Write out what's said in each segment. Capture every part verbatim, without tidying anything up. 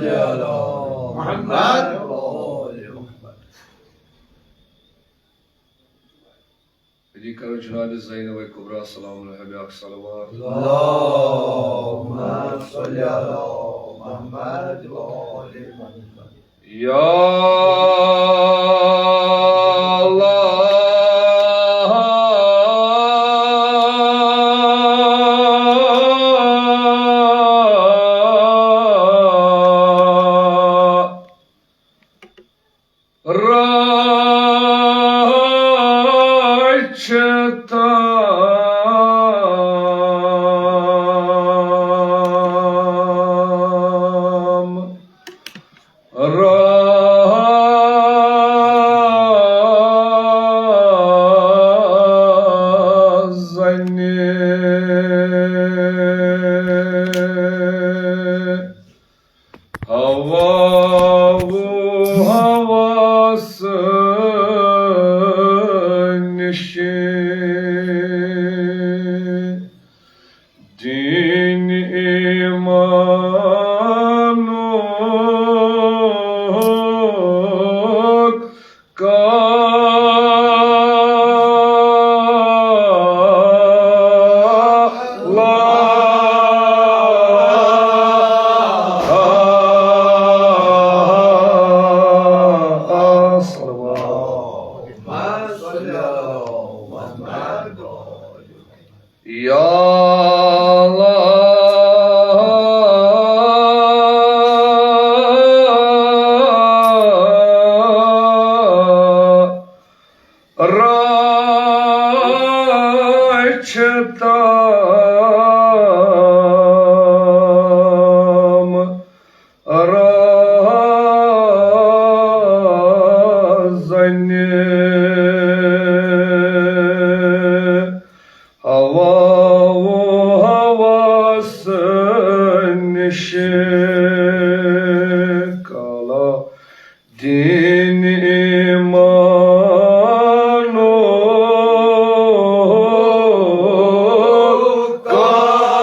على محمد وآل محمد۔ علی کرو جناب زینب کبریٰ سلام علیہا بیاکھ صلوات۔ اللهم صل على محمد وآل محمد۔ یا اللہ، راہ چھِ تام، راہ زنہِ۔ ہوا و ہواسہٕ نِشہِ دیٖن ایٖمانُک کالا۔ صلوات۔ یا اللہ، راہ چھِ تام، راہ زنہِ۔ ہوا و ہواسہٕ نِشہِ کالا، دیٖن ایٖمانُک کالا۔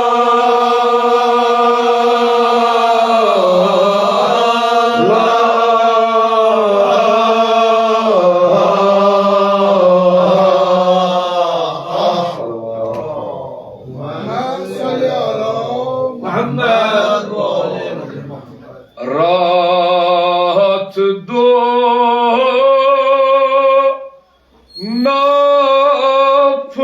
محمد۔ راتھ دۄہ ناپھ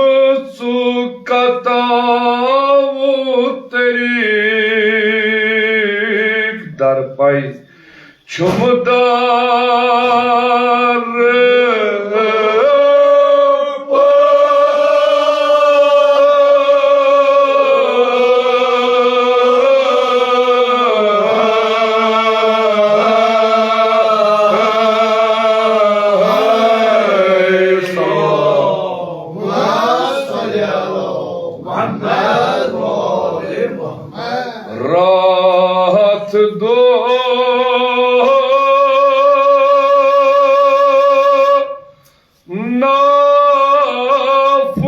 ژُکتاوُت طریٖق درپے چھُم دار۔ راتھ دۄہ ناپھ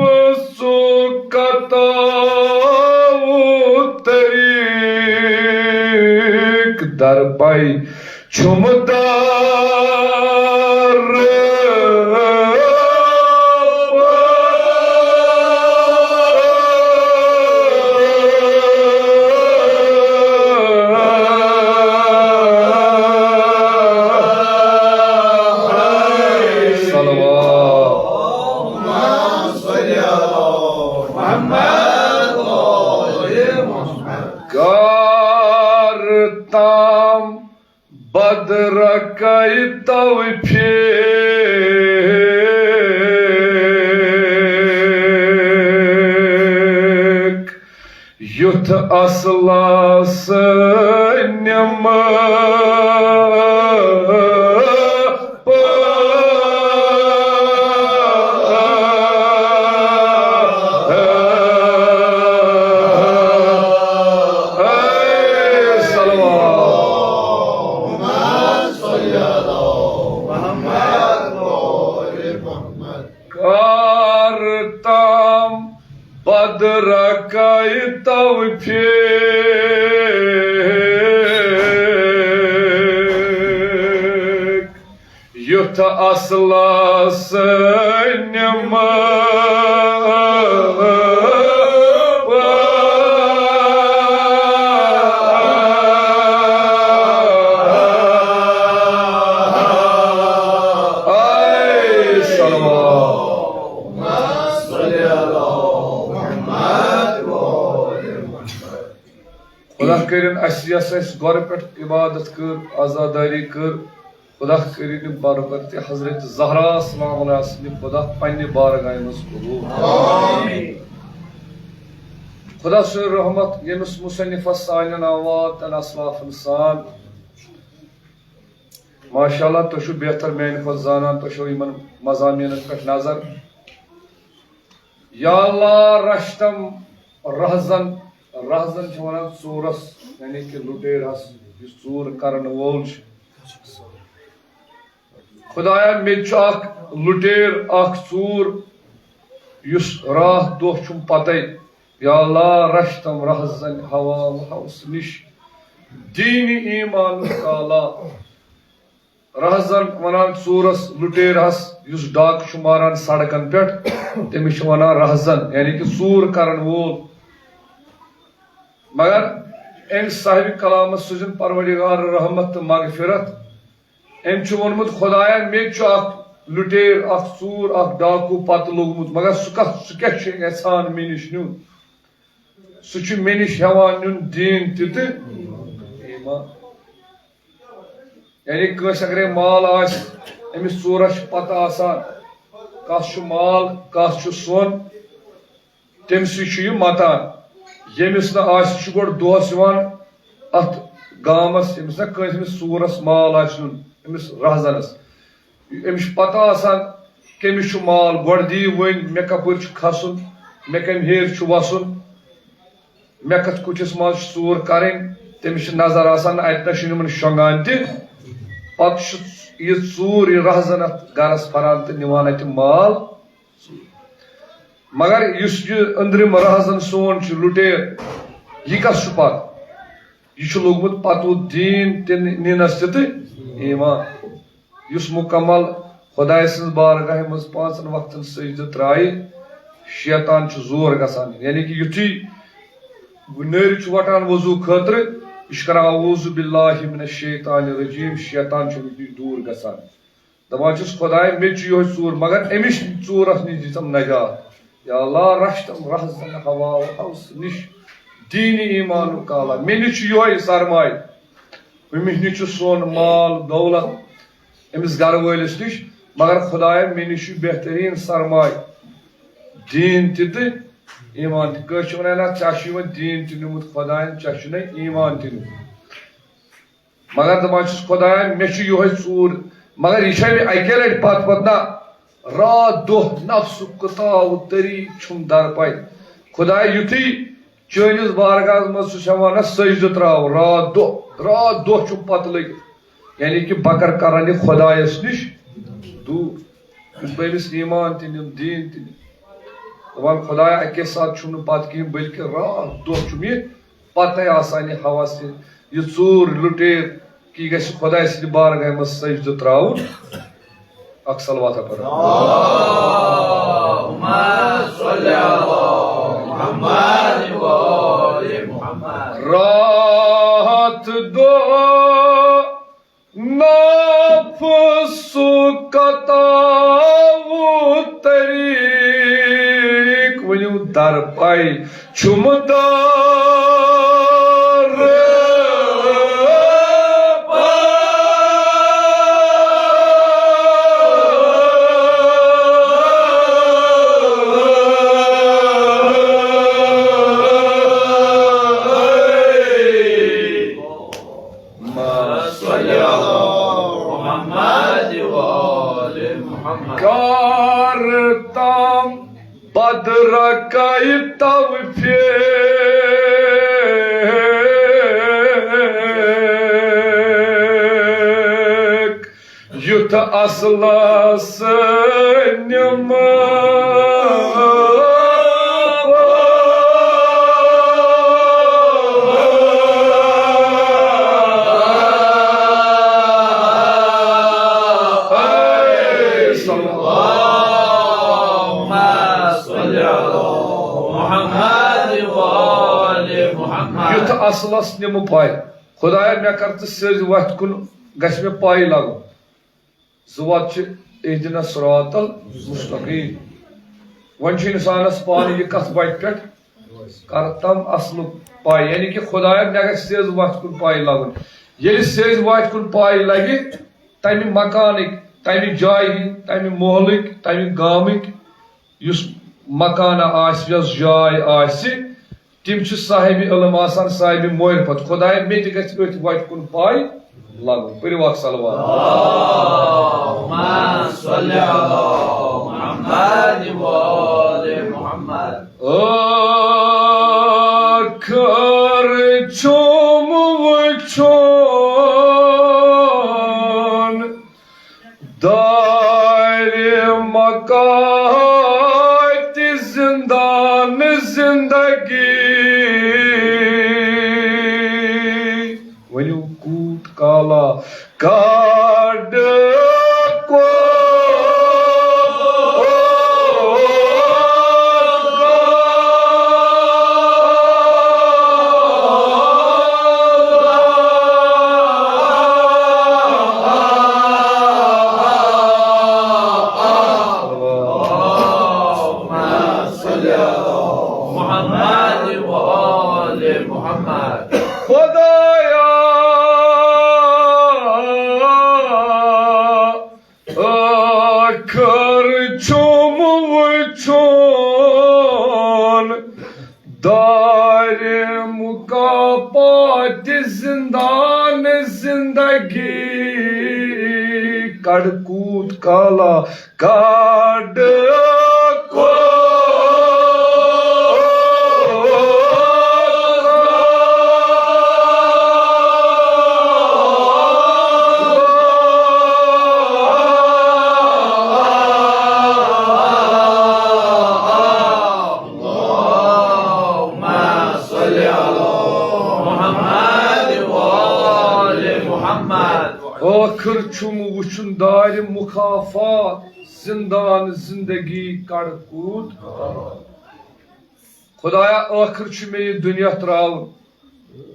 ژُکتاوُت طریٖق درپے چھُم دار۔ صلوات۔ کر تام بدرکے توفیق، یُتھ اصلس نِم کر تام بدرکے توفیق۔ تہٕ اصلس نِمہٕ اے صلوات۔ خدا کٔرِن اَسہِ، یۄس اَسہِ گۄڈٕ پٮ۪ٹھ عبادت کٔر، عزاداری کٔر، خدا کٔرِن یہِ برکت تہِ حضرت زہرا سلام علیہا سٕنٛدِ خدا پننہِ بارگاہہِ منٛز قبول۔ آمین۔ خدا سٕنٛز رحمت ییٚمِس مصنفس سانٮ۪ن آواتن اسلافن سان، ماشاءاللہ، تُہۍ چھِو بہتر میانہِ کھۄتہٕ زانان، تُہۍ چھِو یِمن مضامینن پٮ۪ٹھ نظر۔ یا اللہ رشتم رہزن، رہزن چھِ ونان ژوٗرس، یعنی کہِ لُٹیرس، یُس ژوٗر کرن وول چھُ۔ خدایا، مےٚ تہِ چھُ اکھ لُٹیر، اکھ ژوٗر، یُس راتھ دۄہ چھُم پتے۔ یا اللہ رشتم رہزن ہوا و ہوس نِش دینِ ایمان کالا۔ رہزن ونان ژوٗرس، لُٹیرس، یُس ڈاکہٕ چھُ ماران سڑکن پٮ۪ٹھ، تٔمِس چھِ ونان رہزن، یعنی کہِ ژوٗر کرن وول۔ مگر أمۍ صاحبِ کلامس سوٗزِن پروردگار رحمت تہٕ مغفرت۔ أمۍ چھُ ووٚنمُت، خدایا، مےٚ تہِ چھُ اکھ لُٹیر، اکھ ژوٗر، اکھ ڈاکوٗ پتہٕ لوٚگمُت، مگر سُہ کتھ، سُہ کیٛاہ چھُ یژھان مےٚ نِش نیُن؟ سُہ چھُ مےٚ نِش ہٮ۪وان نیُن دیٖن تہِ تہٕ ایمان۔ یعنی کٲنٛسہِ اگرے مال آسہِ، أمِس ژوٗرس چھِ پتہ آسان، کس چھُ مال، کس چھُ سۄن، تٔمۍ سٕے چھُ یہِ متان۔ ییٚمِس نہٕ آسہِ، چھُ گۄڈٕ دۄہس یِوان اتھ گامس، ییٚمِس نہ کٲنٛسہِ، أمِس ژوٗرس مال آسہِ نیُن، أمِس رہزنس، أمِس چھِ پتہ آسان، کٔمِس چھُ مال، گۄڈٕ دِیہِ ؤنۍ، مےٚ کپٲرۍ چھُ کھسُن، مےٚ کمہِ ہیٚرِ چھُ وسُن، مےٚ کتھ کُٹھِس منٛز چھِ ژوٗر کرٕنۍ، تٔمِس چھِ نظر آسان، اتہِ نہ چھُنہٕ یِمن شۄنٛگان تہِ۔ پتہٕ چھُ یہِ ژوٗر، یہِ رہزن اتھ گرس پھران تہٕ نِوان اتہِ مال۔ مگر یُس یہِ أنٛدرِم رہزن سون چھُ، لُٹیر، یہِ کس چھُ پتہٕ؟ یہِ چھُ لوٚگمُت پتہٕ دیٖن تہِ نِنس تہِ تہٕ ایمان۔ یُس مکمل خدایہِ سٕنٛز بارگاہہِ منٛز پانٛژن وقتن سجدٕ ترایہِ، شیطان چھُ زور گژھان۔ یعنی کہِ یُتھُے نٔرۍ چھُ وٹان وضوٗ خٲطرٕ، یہِ چھُ کران، "اعوذ باللہ من الشیطان الرجیم"، شیطان چھُ أمِس نِش دوٗر گژھان۔ دپان چھُس، خدایا، مےٚ تہِ چھُ یِہوٚے ژوٗر، مگر أمِس ژوٗرس نِش دِژم نجات۔ یا اللہ، رچھتم رہزن ہوا و ہوس نِش دینِ ایمانُک کالا۔ مےٚ نِش چھُ یِہوٚے سرمایہِ۔ ہُمِس نِش چھُ سۄن، مال، دولت، أمِس گرٕ وٲلِس نِش، مگر خدایا، مےٚ نِش چھُ بہتریٖن سرمایہِ، دیٖن تہِ تہٕ ایمان تہِ۔ کٲنٛسہِ چھِ ونان، "نہ، ژےٚ چھُ یِوان دیٖن تہِ نیوٗمُت خداین، ژےٚ چھُنَے ایمان تہِ نیوٗمُت۔" مگر دپان چھُس، خدایا، مےٚ چھُ یِہوٚے ژوٗر، مگر یہِ چھےٚ مےٚ اکے لٹہِ پتہٕ پتہٕ نہ، راتھ دۄہ نفسُک کتاو طریٖق چھُم درپے۔ خدایا، یُتھُے چٲنِس بارگاہس منٛز چھُس ہٮ۪وان نہ سجدٕ تراوُن، راتھ دۄہ، راتھ دۄہ چھُم پتہٕ لٔگِتھ، یعنی کہِ بہٕ کر کرن یہِ خدایس نِش دوٗر، یُس بہٕ أمِس ایمان تہِ نِم، دیٖن تہِ نِم۔ دپان، خدایا، اکے ساتہٕ چھُم نہٕ پتہٕ کِہیٖنۍ، بلکہِ راتھ دۄہ چھُم یہِ پتہٕ آسان یہِ ہوس، یہِ ژوٗر لُٹیر، کہِ یہِ گژھِ خدایہِ سٕنٛدِ بارگاہہِ منٛز سجدٕ ترٛاوُن۔ اکھ صلوات پرو۔ اللہم صل علی محمد و آل محمد۔ راتھ دۄہ نفسُک کتاوُ طریٖق، ؤنِو درپے چھُم دار۔ اللہم صل علی محمد و آل محمد۔ کر تام بدرکے توفیق، یُتھ اصلس نِمہٕ۔ اصلس نِمہٕ پاے۔ خدایا، مےٚ کر تہٕ سیٚزِ وتھِ کُن گژھِ مےٚ پاے لگُن۔ زٕ وتہٕ چھِ، اہدنا الصراط المستقیم۔ وۄنۍ چھُ انسانس پانہٕ یہِ کتھ وتہِ پٮ۪ٹھ کر تام اصلُک پاے، یعنی کہِ خدایا، مےٚ گژھِ سیٚزِ وتھِ کُن پاے لگُن۔ ییٚلہِ سیٚزِ وتھِ کُن پاے لگہِ، تمہِ مکانٕکۍ، تمہِ جایہِ ہٕنٛدۍ، تمہِ محلٕکۍ، تمہِ گامٕکۍ، یُس مکانہ آسہِ، یۄس جاے آسہِ، تِم چھِ صاحب علم آسان، صاحب معرفت۔ خدایا، مےٚ تہِ گژھِ أتھۍ وتہِ کُن پاے لگُن۔ پٔرِو اکھ صلوات۔ اللهم صل على محمد وآل محمد۔ ٲخر چھُم وُچھُن دارِ مقاتِ زندان زندگی۔ ؤنِو، کوٗت کالا کڈ کو۔ اللهم صل على محمد وآل محمد۔ خدایا، ٲخر چھُم وُچھُن دارِ مقاتِ زندان زندگی۔ کڈ کوٗت کالا کڈ کو۔ اللهم صل على محمد وآل محمد۔ ٲخر چھُم وُچھُن دارِ مخافات زندان زندگی کڑ کوٗت۔ خدایا، ٲخر چھُ مےٚ یہِ دُنیا ترٛاوُن۔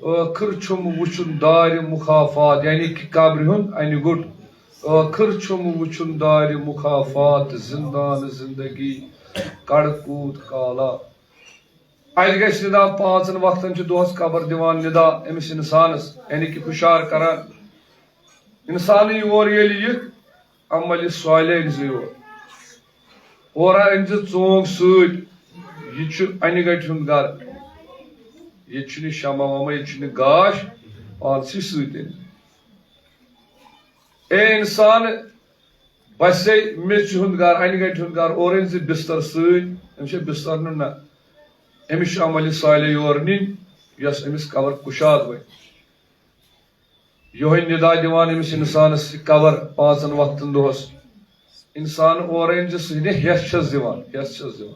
ٲخر چھُم وُچھُن دارِ مخافات، یعنی کہِ قبرِ ہُنٛد اَنہِ گوٚٹ۔ ٲخر چھُم وُچھُن دارِ مخافات، زندان زندگی کڑ کوٗت کالا۔ اَتہِ گژھِ ندا، پانٛژن وقتن چھُ دۄہس قبر دِوان ندا أمِس اِنسانس، یعنی کہِ ہُشار کران۔ اِنسانٕے یور ییٚلہِ یِکھ، عملِ صالح أنۍ زِ یور۔ اورا أنۍ زِ ژونگ سۭتۍ۔ یہِ چھُ اَنہِ گٹہِ ہُنٛد گرٕ۔ ییٚتہِ چھُنہٕ شمع ومع، ییٚتہِ چھُنہٕ گاش، پانسٕے سۭتۍ أنۍ زِ۔ اے اِنسان، بسے میٚژِ ہُنٛد گرٕ، اَنہِ گٹہِ ہُنٛد گرٕ، اورٕ أنۍ زِ بستر سۭتۍ۔ أمِس چھےٚ بستر نُن نہ؟ أمِس چھُ عملِ صالح یور نِنۍ، یۄس أمِس قبر کُشاد بنہِ۔ یِہوٚے ندا دِوان أمِس اِنسانس یہِ قبر پانٛژن وقتن دۄہس۔ اِنسان اورٕ أنۍ زِ سُہ نہِ ہٮ۪س چھَس دِوان، ہٮ۪س چھَس دِوان۔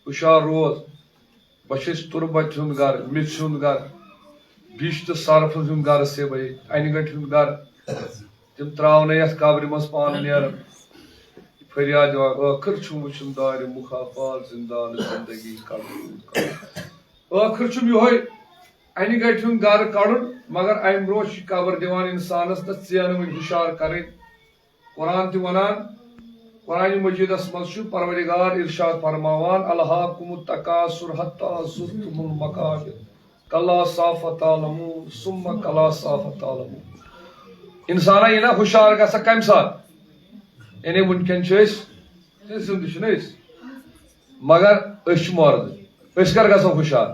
ہُشار روز، بہٕ چھُس تُربت ہُنٛد گرٕ، میٚژِ ہُنٛد گرٕ، بیٚیہِ چھُ تہٕ سرفہٕ ہُنٛد گرٕ سے بھائی، اَنہِ گٹہِ ہُنٛد گرٕ۔ تِم ترٛاونہٕ یَتھ قبرِ منٛز پانہٕ نیران۔ فریاد دِوان، ٲخٕر چھُم وٕچھُن دارِ مخافات، زندان زندگی کڑُن۔ ٲخٕر چھُم یِہوٚے اَنہِ گٹہِ ہُنٛد گرٕ کڑُن، مگر اَمہِ برونٛہہ چھِ قبر دِوان اِنسانَس تہٕ ژینہٕ وٕنۍ ہُشار کَرٕنۍ۔ قرآن تہِ وَنان، قرآنِ مجیدَس منٛز چھُ پروردگار ارشاد فرماوان، "الہاکم التکاثر حتی زرتم المقابر، کلا سوف تعلمون، ثم کلا سوف تعلمون۔" اِنسانا یہِ نا ہُشار گژھان کَمہِ ساتہٕ؟ یعنی وٕنکٮ۪ن چھِ أسۍ، أسۍ زِندٕ چھِنہٕ أسۍ، مگر أسۍ چھِ مردٕ۔ أسۍ کر گژھو ہُشار؟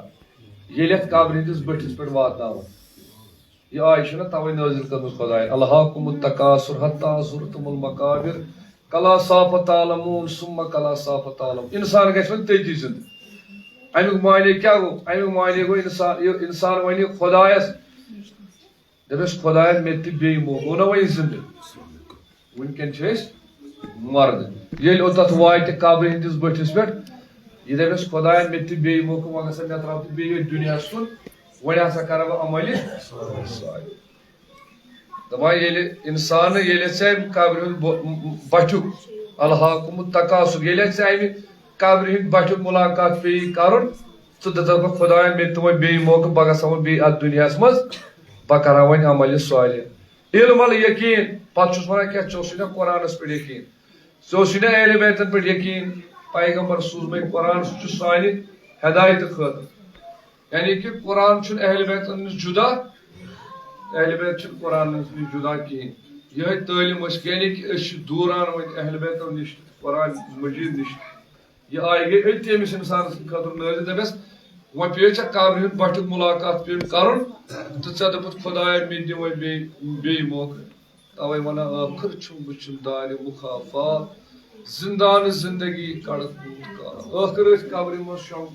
ییٚلہِ اَتھ قبرِ ہِنٛدِس بٔٹھِس پٮ۪ٹھ واتناوَن۔ یہِ آیہِ چھُنہ توے نٲزِل کٔرمٕژ خۄدایَن، "الہاکم التکاثر حتی زرتم المقابر، کلا سوف تعلمون، ثم کلا سوف تعلمون۔" اِنسان گژھِ وۄنۍ تٔتی زِندٕ۔ اَمیُک معنی کیٛاہ گوٚو؟ اَمیُک معنی گوٚو اِنسان، یہِ اِنسان وَنہِ خۄدایَس، دَپٮ۪س، "خۄدایا، مےٚ تہِ بیٚیہِ موقعہٕ۔" گوٚو نہ وۄنۍ زِندٕ؟ وٕنکٮ۪ن چھِ أسۍ مردٕ۔ ییٚلہِ اوٚتَتھ واتہِ قبرِ ہِنٛدِس بٔٹھِس پٮ۪ٹھ، یہِ دَپٮ۪س، "خۄدایا، مےٚ تہِ بیٚیہِ موقعہٕ، وۄنۍ گژھن مےٚ ترٛاو تہٕ بیٚیہِ ییٚتہِ دُنیاہَس کُن، وۄنۍ ہسا کَرٕ بہٕ عملِ صالح۔" دَپان، ییٚلہِ اِنسانہٕ، ییٚلہِ ژےٚ اَمہِ قبرِ ہُنٛد بۄ-، بَٹھیُک، الہاکم التکاثر، ییٚلہِ ژےٚ اَمہِ قبرِ ہِنٛدِ بَٹھیُک مُلاقات پیٚیہِ کَرُن، تہٕ دَپَکھ، خۄدایا، مےٚ دِ وۄنۍ بیٚیہِ موقعہٕ، بہٕ گژھٕ ہا وۄنۍ بیٚیہِ اَتھ دُنیاہَس منٛز، بہٕ کَرٕ ہا وۄنۍ عملِ صالح۔ علم الْیقین، پَتہٕ چھُس وَنان، کیٛاہ ژےٚ اوسُے نا قرآنَس پٮ۪ٹھ یقین؟ ژےٚ اوسُے نا اہل بیتَن پٮ۪ٹھ یقین؟ پیغمبر سوٗزمَے قرآن، سُہ چھُ سانہِ ہدایتہٕ خٲطرٕ۔ یعنی کہِ قرآن چھُنہٕ اہل بیتَن نِش جُدا، اہل بیت چھِنہٕ قرآنَس نِش جُدا کِہیٖنۍ۔ یِہوٚے تعلیٖم ٲسۍ، یعنی کہِ أسۍ چھِ دوٗران وۄنۍ اہل بیتَو نِش، قرآن مجیٖد نِش۔ یہِ آیہِ گٔے أتھۍ أمِس اِنسان سٕنٛدِ خٲطرٕ نٲزِل، دَپٮ۪س، وۄنۍ پیٚیہِ ژےٚ قبرِ ہُنٛد بَٹھیُک مُلاقات پیٚیہِ کَرُن، تہٕ ژےٚ دوٚپُتھ، خۄدایا، مےٚ دِ وۄنۍ بیٚیہِ، بیٚیہِ موقعہٕ۔ تَوَے وَنان، ٲخٕر چھُم وٕچھُن دارِ مُخافات، زِندانہٕ زِندگی کَڑٕ کوٗت کال۔ ٲخٕر أتھۍ قبرِ منٛز شۄنٛگ۔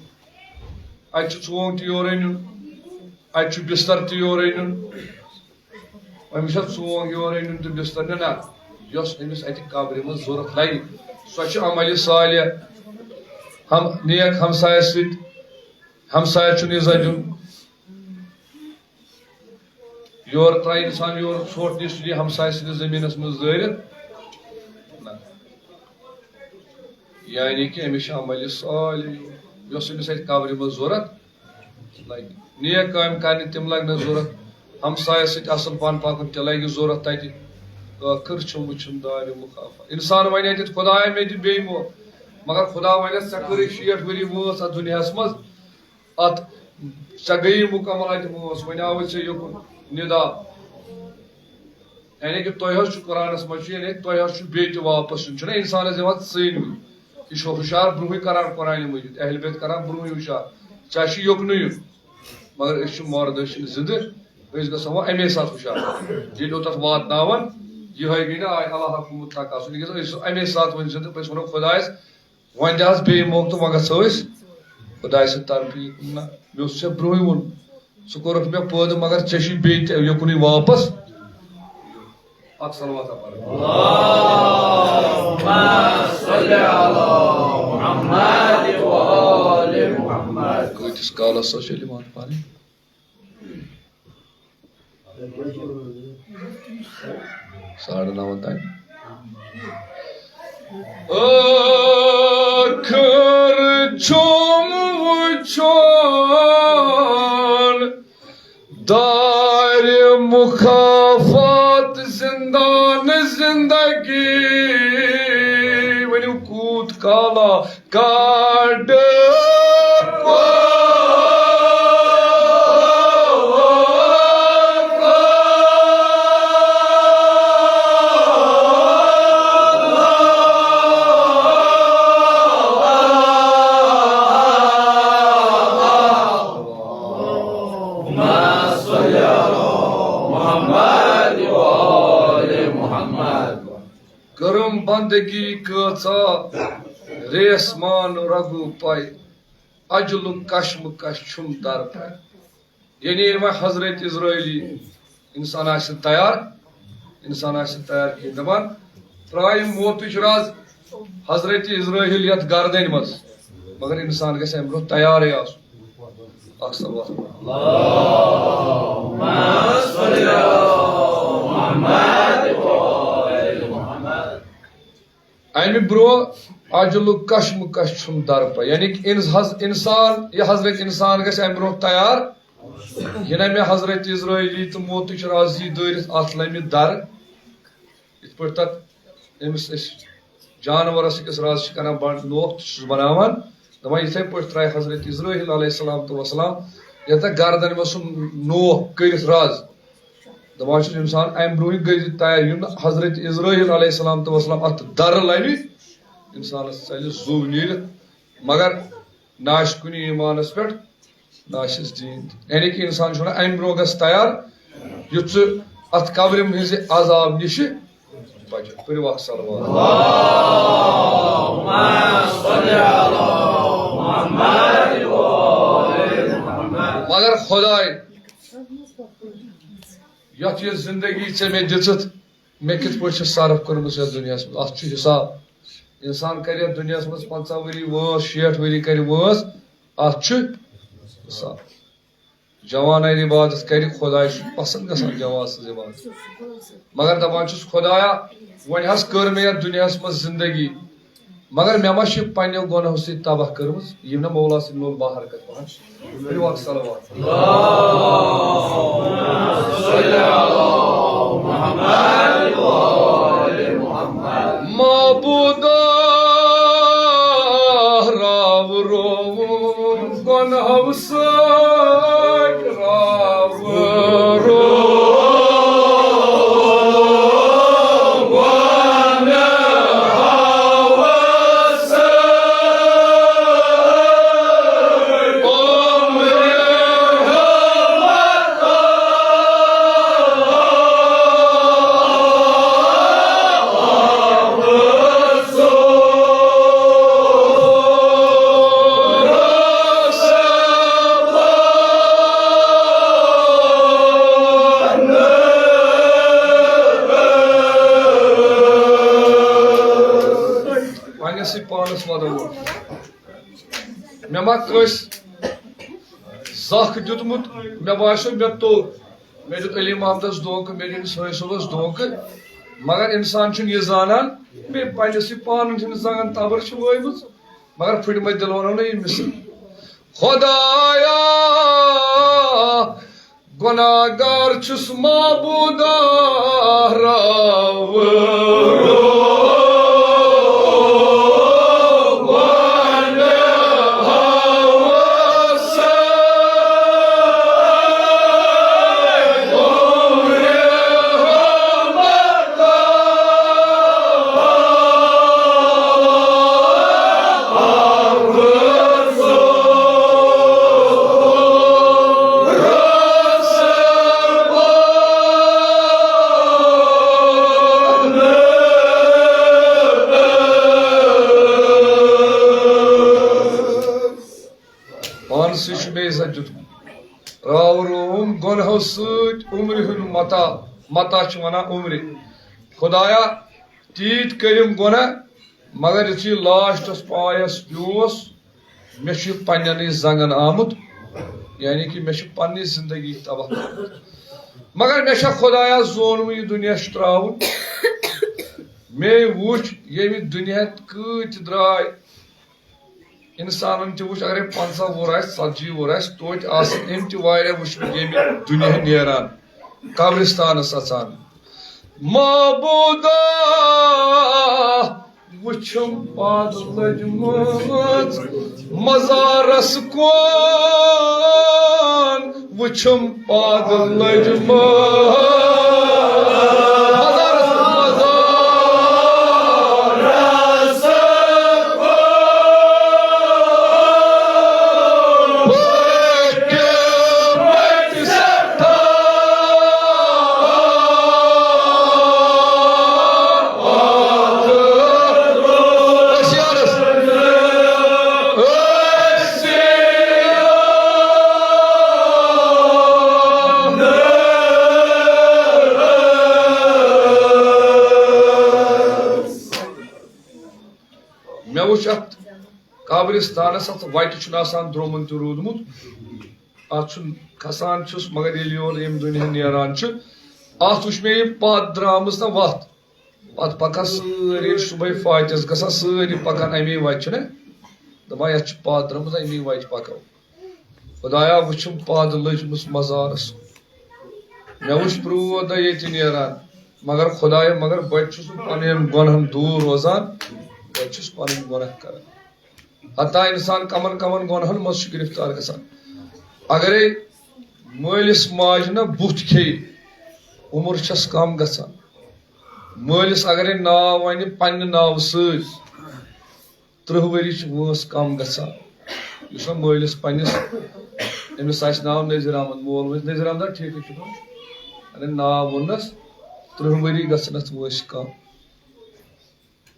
اَتہِ چھُ ژونٛگ تہِ یورَے نیُن، اَتہِ چھُ بِستَر تہِ یورَے نیُن۔ أمِس چھا ژونٛگ یورَے نیُن تہٕ بِستَر نیُن؟ نہ، یۄس أمِس اَتہِ قبرِ منٛز ضوٚرَتھ لَگہِ، سۄ چھِ عملِ صالح، ہم، نیک ہمسایَس سۭتۍ، ہمسایَس چھُنہٕ عزت دیُن۔ یورٕ ترٛایہِ اِنسان یورٕ ژھۄٹھ نِش، سُہ دِیہِ ہمسایَس سٕنٛدِس زٔمیٖنَس منٛز دٲرِتھ۔ نہ۔ یعنی کہِ أمِس چھِ عملِ صالح، یۄس أمِس اَتہِ قبرِ منٛز ضوٚرَتھ لَگہِ۔ نیک کامہِ کَرنہِ تِم لَگہِ نہٕ ضوٚرَتھ۔ ہمسایَس سۭتۍ اَصٕل پَہَن پَکُن تہِ لَگہِ ضوٚرَتھ تَتہِ۔ ٲخٕر چھُم وٕچھُن دارِ مُخافات۔ اِنسان وَنہِ اَتٮ۪تھ، خۄدایا، مےٚ دِ بیٚیہِ موقعہٕ۔ مگر خۄدا وَنٮ۪س، ژےٚ کٔرٕے شیٹھ ؤری وٲنٛس اَتھ دُنیاہَس منٛز۔ اَتھ ژےٚ گٔیی مُکمل اَتہِ وٲنٛس، وۄنۍ آوُے ژےٚ یوکُن نِدا۔ یعنی کہِ تۄہہِ حظ چھُ قرآنَس منٛز چھُ، یعنی تۄہہِ حظ چھُ بیٚیہِ تہِ واپس یُن۔ چھُنہ اِنسانَس یِوان ژٲنِوٕے۔ یہِ چھُ ہُشار برٛونٛہٕے کران قرآنِ مجیٖد، اہل بیت کران برٛونٛہٕے ہُشار۔ ژےٚ چھُ یوکُنُے یُن۔ مگر أسۍ چھِ مردٕ، أسۍ چھِنہٕ زِندٕ، أسۍ گژھو وۄنۍ اَمے ساتہٕ ہُشار۔ ییٚلہِ اوٚتَتھ واتناوَن، یِہوٚے گٔے نہ آے اللہ حکمُت تقاصُن۔ یہِ گژھِ أسۍ اَمے ساتہٕ وۄنۍ زِندٕ، أسۍ وَنو خۄدایَس، وۄنۍ دِ حظ بیٚیہِ موقعہٕ تہٕ وۄنۍ گژھو أسۍ خۄداے سٕنٛدِ طرفہٕ یہِ۔ نہ، مےٚ اوس ژےٚ برٛونٛہٕے ووٚنمُت، ژٕ کوٚرُکھ مےٚ پٲدٕ، مگر ژےٚ چھُے بیٚیہِ تہِ یوکُنُے واپس۔ اکھ صلوات پَر۔ اللهم صل على محمد وآل محمد۔ کۭتِس کالس حظ چھِ ییٚلہِ وَنان پَرٕنۍ؟ ساڑٕ نَوَن تام۔ ٲخٕر چھُم وٕچھُن دارِ مُخافات زِندان زِندگی۔ ؤنِو کوٗت کالا کاڈ۔ اللهم صل على محمد وآل محمد۔ کٔرٕم بندگی کۭژاہ ریسمان رگو پے، اجلُک کشمکش چھُم در پے۔ یعنی ییٚلہِ وۄنۍ حضرت عزرائیلی اِنسان آسہِ تیار، اِنسان آسہِ تیار کِہیٖنۍ، دَپان ترٛایہِ موتٕچ رَز حضرت عزرائیل یَتھ گردَنہِ منٛز، مگر اِنسان گژھِ اَمہِ برٛونٛہہ تیارٕے آسُن۔ اَکھ صلوات۔ اللهم صل على محمد وآل محمد۔ اَمہِ برٛونٛہہ اجلُک کشمکش چھُم درپے، یعنی کہِ اِنس-، حض-، اِنسان، یہِ حضرت اِنسان گژھِ اَمہِ برٛونٛہہ تیار، یہِ نہ مےٚ حضرت عزرائیلی تہٕ موتٕچ رازی دٲرِتھ اَتھ لَمہِ در۔ یِتھ پٲٹھۍ تَتھ أمِس أسۍ جانوَرَس أکِس رازِ چھِ کَران بَنٛد نوکھ تہٕ چھُس بَناوان، دَپان یِتھَے پٲٹھۍ ترٛایہِ حضرت عزرائیل علیہ الصلوۃ والسلام یَتھ گردَن منٛز سُہ نوکھ کٔرِتھ راز۔ دَپان چھُس اِنسان اَمہِ برٛونٛہٕے گٔژھِتھ تیار، یُن حضرت عزرائیل علیہ السلام تہٕ وسلام اَتھ دَرٕ لَمہِ، اِنسانَس ژَلہِ زُو نیٖرِتھ، مگر نہ آسہِ کُنہِ ایٖمانَس پٮ۪ٹھ، نہ آسٮ۪س دیٖن۔ یعنی کہِ اِنسان چھُ وَنان اَمہِ برٛونٛہہ گژھ تیار، یُتھ ژٕ اَتھ قبرِ ہٕنٛزِ عذاب نِشہِ بچکھ۔ پٔرِو اکھ صلوات۔ اللهم صل على محمد وآل محمد۔ مگر خۄداے، یۄس یہِ زندگی ژےٚ مےٚ دِژٕتھ، مےٚ کِتھ پٲٹھۍ چھِ صرف کٔرمٕژ یَتھ دُنیاہَس منٛز؟ اَتھ چھُ حساب۔ اِنسان کَرِ یَتھ دُنیاہَس منٛز پنٛژاہ ؤری وٲنٛس، شیٹھ ؤری کَرِ وٲنٛس، اَتھ چھُ حساب۔ جوان ییٚلہِ عبادت کرِ، خۄداے چھُ پسند گژھان جوان سٕنٛز عبادت۔ مگر دپان چھُس، خۄدایا، وۄنۍ حظ کٔر مےٚ یتھ دُنیاہس منٛز زندگی، مگر مےٚ ما چھِ پننیو گۄناہو سۭتۍ تباہ کٔرمٕژ، یِم نہ مولا سٕنٛدۍ لول باہر کتھ پہن۔ کٔرِو اکھ صلوات۔ معبودا، راو رووُم گۄناہو سۭتۍ، راو رووُم۔ پننسٕے پانس ودو۔ مےٚ ما کٲنٛسہِ زکھ دیُتمُت، مےٚ باسیو مےٚ توٚگ، مےٚ دیُت علی محمدس دھوکہٕ، مےٚ دیُت أمِس حٲج صٲبس دھوکہٕ، مگر انسان چھُنہٕ یہِ زانان، بیٚیہِ پننِسٕے پانن چھِنہٕ زنٛگن تبر چھِ وٲیمٕژ، مگر پھٕٹمٕتۍ دِل ونو نہٕ یہِ مِثال۔ خدایا، گۄناہگار چھُس معبودا، راو۔ پانسٕے چھُ مےٚ عزت دیُتمُت۔ راو رووُم گۄنہو سۭتۍ عمرِ ہُنٛد متاع، متاع چھِ وَنان عمرِ۔ خدایا، تیٖتۍ کٔرِم گۄناہ، مگر یُتھُے لاسٹَس پایَس پیوس، مےٚ چھُ یہِ پنٛنٮ۪نٕے زنٛگَن آمُت، یعنی کہِ مےٚ چھُ پنٛنٕے زندگی تباہ کٔرمٕژ۔ مگر مےٚ چھا خدایا زونمُت یہِ دُنیا چھُ ترٛاوُن؟ مے وُچھ، ییٚمہِ دُنیا کۭتۍ درٛاے، انسانن تہِ وُچھ، اگرے پنٛژاہ وُہُر آسہِ، ژتجی وُہُر آسہِ، توتہِ آسن أمۍ تہِ واریاہ وُچھمٕتۍ ییٚمہِ دُنیا نیران، قبرستانس اژان۔ معبودا، وُچھُم پاد لٔجمٕژ مزارس کُن، وُچھُم پاگل لٔجمٕژ۔ مےٚ وُچھ اَتھ قبرستانَس، اَتھ وَتہِ چھُنہٕ آسان درٛومُن تہِ روٗدمُت، اَتھ چھُنہٕ کھسان چھُس، مگر ییٚلہِ یورٕ ییٚمہِ دُنیا نیران چھُ، اَتھ وُچھ مےٚ یہِ پَتھ درٛامٕژ نہ وَتھ۔ پتہٕ پکان سٲری، ییٚلہِ صبحٲے فاتحس گژھان، سٲری پکان امی وتہِ چھِنہ، دپان یتھ چھِ پتھ درٛامٕژ، امی وتہِ پکو۔ خدایا، وٕچھِم پد لٔجمٕژ مزارس، مےٚ وٕچھ پرٛوتھ دۄہ ییٚتہِ نیران، مگر خدایا، مگر بہٕ تہِ چھُس نہٕ پننٮ۪ن گۄنہن دوٗر روزان، بہٕ تہِ چھُس پنٕنۍ گۄناہ کران۔ حتیٰ انسان کمن کمن گۄنہن منٛز چھُ گرفتار گژھان۔ اگرے مٲلِس ماجہِ نہ بُتھ کھیٚیہِ، عمر چھس کم گژھان۔ مٲلِس اگرے ناو ونہِ پننہِ ناوٕ سۭتۍ، ترٕٛہ ؤری چھِ وٲنٛس کم گژھان۔ یُس نہ مٲلِس پننِس، أمِس آسہِ ناو نذیر احمد، مول ونہِ نذیر احمد، ٹھیکٕے چھُ۔ اگرے ناو ووٚننس، ترٕٛہ ؤری گژھن اتھ وٲنٛسہِ کم۔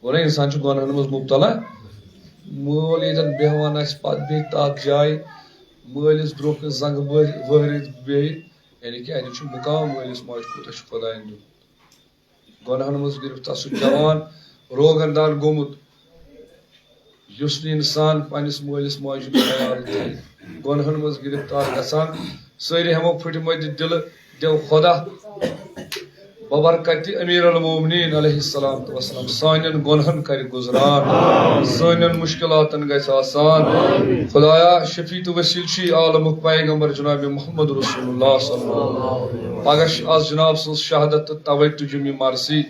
گوٚو نا، انسان چھُ گۄنہن منٛز مبتلا۔ مول ییٚتٮ۪ن بیٚہوان آسہِ، پتہٕ بیٚہہِ تتھ جایہِ، مٲلِس برٛونٛہہ کنہِ زنٛگہٕ وٲ-، وٲرِتھ بیٚہہِ، یعنی کہِ اتہِ چھُ مُقام مٲلِس ماجہِ کوٗتاہ چھُ خۄداین دیُتمُت۔ گۄنہن منٛز گرفتار سُہ جوان روغن دان گوٚمُت، یُس نہٕ انسان پننِس مٲلِس ماجہِ ہُنٛد خیال تھایہِ، گۄنہن منٛز گرفتار گژھان، سٲری ہٮ۪مو پھٕٹمٕتۍ دِلہٕ، دیو خۄدا، ببرکت امیر المومنین علیہ الصلوۃ والسلام سانٮ۪ن گۄنہن کرِ گُزران، سانٮ۪ن مشکلاتن گژھِ آسان۔ خدایا، شفیع تہٕ وسیل چھُے عالمُک پیغمبر جناب محمد رسول اللہ صلی اللہ علیہ وسلم۔ پگاہ چھِ از جناب سٕنٛز شہادت تہٕ توے تُجم یہِ مرثی۔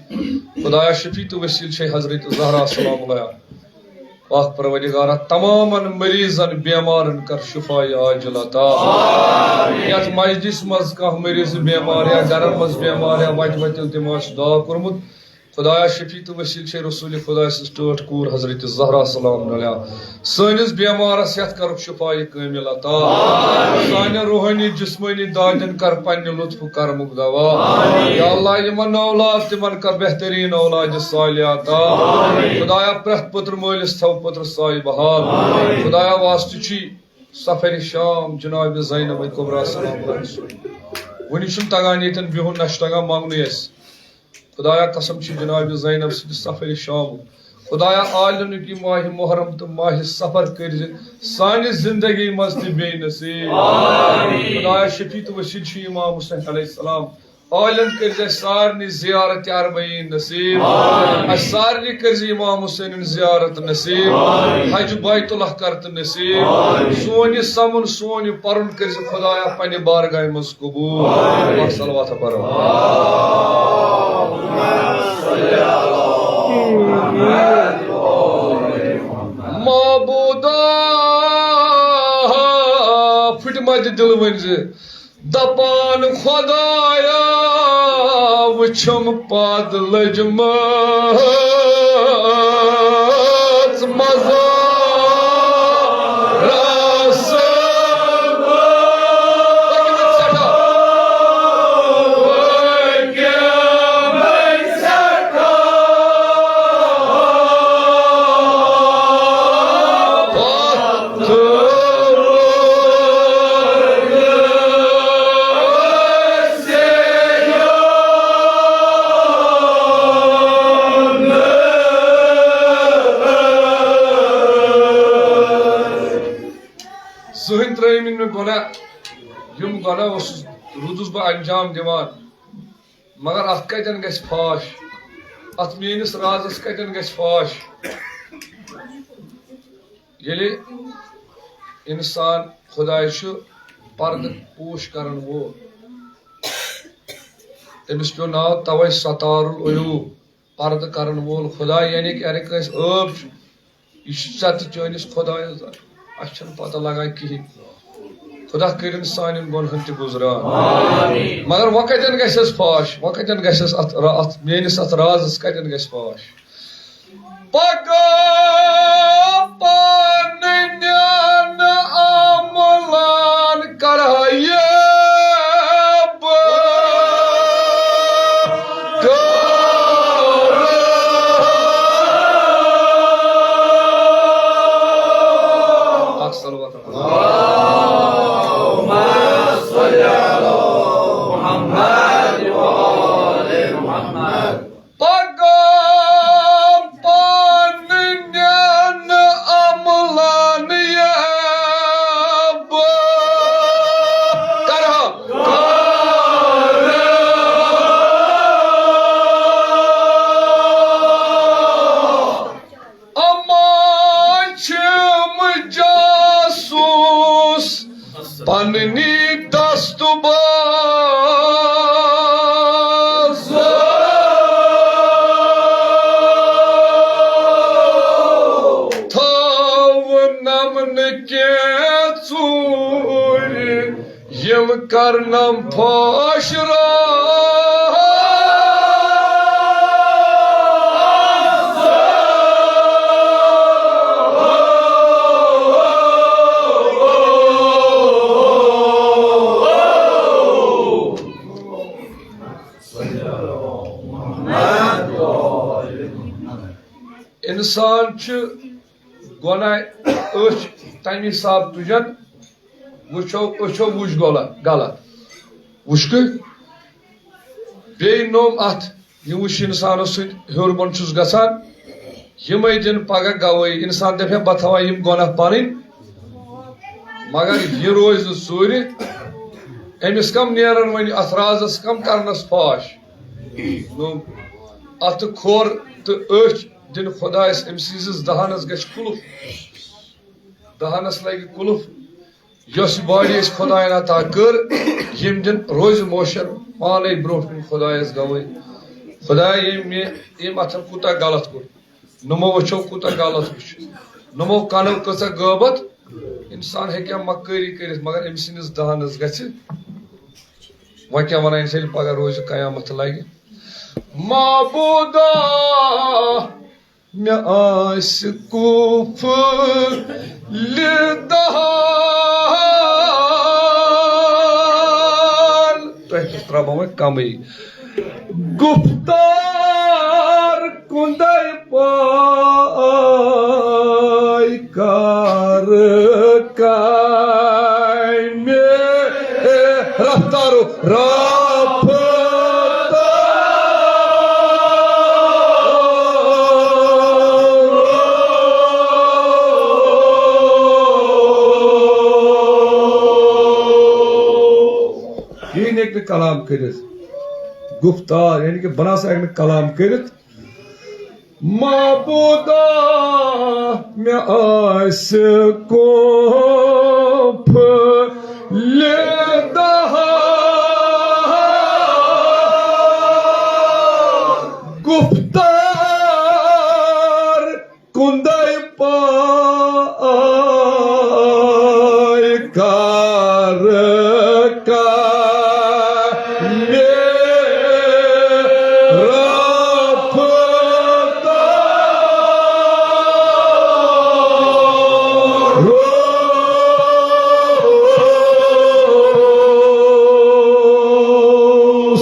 خدایا، شفیع تہٕ وسیل چھے حضرت زہرا سلام اللہ۔ پاک پروردگارا، تمامن مریضن بیمارن کر شفای عاجل عطا۔ یتھ مجلس منٛز کانٛہہ مریض بیمار یا گرن منٛز بیمار یا وتہِ وتہِ تِمو آسہِ دعا کوٚرمُت، خدایا، شفیع تہٕ وسیل چھے رسول خداے سٕنٛز ٹٲٹھ کوٗر حضرت زہرا سلام علیہا۔ سٲنِس بیمارس یتھ کرُکھ شفای کامل عطا۔ سانٮ۪ن روحٲنی جسمٲنی دادٮ۪ن کر پننہِ لطف کرمُک دوا۔ یا اللہ، یِمن نہٕ اولاد، تِمن کر بہترین اولاد صالحہ عطا۔ خدایا، پرٛٮ۪تھ پٔترٕ مٲلِس تھاو پٔترٕ سایہِ بحال۔ خدایا، واسطہٕ چھی سفر شام جناب زینب کبریٰ سلام اللہ علیہا۔ وُنہِ چھُنہٕ تگان ییٚتٮ۪ن بِہُن، نہ چھُ تگان منٛگنُے اَسہِ۔ خدایا، قسم چھِ جناب زینب سٕنٛدِ سفر شامُک۔ خدایا، عالمُک یہِ ماہِ محرم تہٕ ماہِ سفر کٔرۍ زِ سانہِ زندگی منٛز تہِ بیٚیہِ نصیب۔ خدایا، شفیع تہٕ وسیل چھِ امام حسین علیہ السلام۔ عالم کٔرۍ زِ اَسہِ سارنٕے زیارت اربعین نصیب۔ اَسہِ سارنٕے کٔرۍ زِ امام حسینٕن زیارت نصیب۔ حج بیت اللہ کر تہٕ نصیب۔ سون یہِ سمُن، سون یہِ پرُن کٔرۍ زِ خدایا پننہِ بارگاہہِ منٛز قبول۔ صلوات پرو۔ معبودا، پھٕٹمتہِ دِلہٕ ؤنۍ زِ، دپان خدایا، وٕچھم پاد لٔجمٕژ مزارس۔ زٕہٕنۍ ترٲیِم نہٕ مےٚ گۄناہ، یِم گۄناہ اوسُس، روٗدُس بہٕ انجام دِوان، مگر اتھ کتٮ۪ن گژھِ فاش؟ اتھ میٲنِس رازس کتٮ۪ن گژھِ فاش؟ ییٚلہِ انسان، خداے چھُ پردٕ پوش کرن وول، تٔمِس پیوٚو ناو توے ستار العیوب، پردٕ کرن وول خدا، یعنی کہ ارے کٲنٛسہِ عٲب چھُ، یہِ چھُ ژےٚ تہٕ چٲنِس خدایس درمیان۔ اَسہِ چھَنہٕ پتہ لگان کِہیٖنۍ۔ خدا کٔرِن سانٮ۪ن گۄنہَن تہِ گُزران۔ مگر وۄنۍ کَتٮ۪ن گژھٮ۪س فاش؟ وۄنۍ کَتٮ۪ن گژھٮ۪س اَتھ را-، اَتھ میٲنِس اَتھ رازَس کَتٮ۪ن گژھِ فاش؟ پگاہ پانہٕ نِنہٕ عملان کرہا یہِ بہٕ کٲرٕ۔ اکھ صلوات۔ اللهم صل على محمد وآل محمد۔ پگاہ پانہٕ نِنہٕ عملان یہِ بہٕ کرٕ ہا۔ اما چھِم جاسوٗس پننی دست باز۔ تھاونم نہٕ کینٛہہ ژوٗرِ، یِم کرنم فاش راز۔ انسان چھُ گۄناہ أچھ تَمہِ حساب تُجن، وٕچھو، أچھو وٕچھ غلط، غلط۔ وٕچھ کہِ بیٚیہِ نوٚم اَتھ، یہِ وٕچھ اِنسانَس سۭتۍ ہیوٚر بۄن چھُس گژھان، یِمَے دِن پَگاہ گوٲہی۔ اِنسان دَپہِ ہے، بہٕ تھاوان یِم گۄناہ پَنٕنۍ، مگر یہِ روزِ نہٕ ژوٗرِ۔ أمِس کَم نیرَن وۄنۍ اَتھ رازَس کَم کَرنَس فاش؟ نوٚم۔ اَتھٕ کھۄر تہٕ أچھ دِنۍ خۄدایَس، أمۍ سٕنٛزِس دہانَس گژھِ قُلُف، دہانَس لَگہِ قُلُف۔ یۄس یہِ باڈی اَسہِ خۄدایَن عطا کٔر، یِم دِن روزِ محشر پانَے برٛونٛٹھ کُن خۄدایَس گوٲہی، خۄدایا، ییٚمۍ مےٚ، ییٚمۍ اَتھَن کوٗتاہ غلط کوٚر، نمو وٕچھو کوٗتاہ غلط وٕچھ، نمو کَنو کۭژاہ غٲبت۔ اِنسان ہیٚکہِ ہا مکٲری کٔرِتھ، مگر أمۍ سٕنٛدِس دہانَس گژھِ۔ وۄنۍ کیٛاہ وَنان أمِس، ییٚلہِ پگاہ روزِ قیامت لگہِ؟ معبودا، مےٚ آسہِ قُفلِ دہان۔ تۄہہِ تہِ ترٛاوو وۄنۍ کمٕے۔ گُفتار کُندے پاے کر کامہِ۔ رفتارو، رفتار۔ کِہیٖنۍ ہیٚکہِ نہٕ کلام کٔرِتھ۔ گُفتار، یعنی کہِ بہٕ نہ سا ہیٚکہٕ نہٕ کلام کٔرِتھ۔ معبودا، مےٚ آسہِ قُفلِ دہان۔ گُفتار کُندے پاے کر کامہِ۔ رفتار۔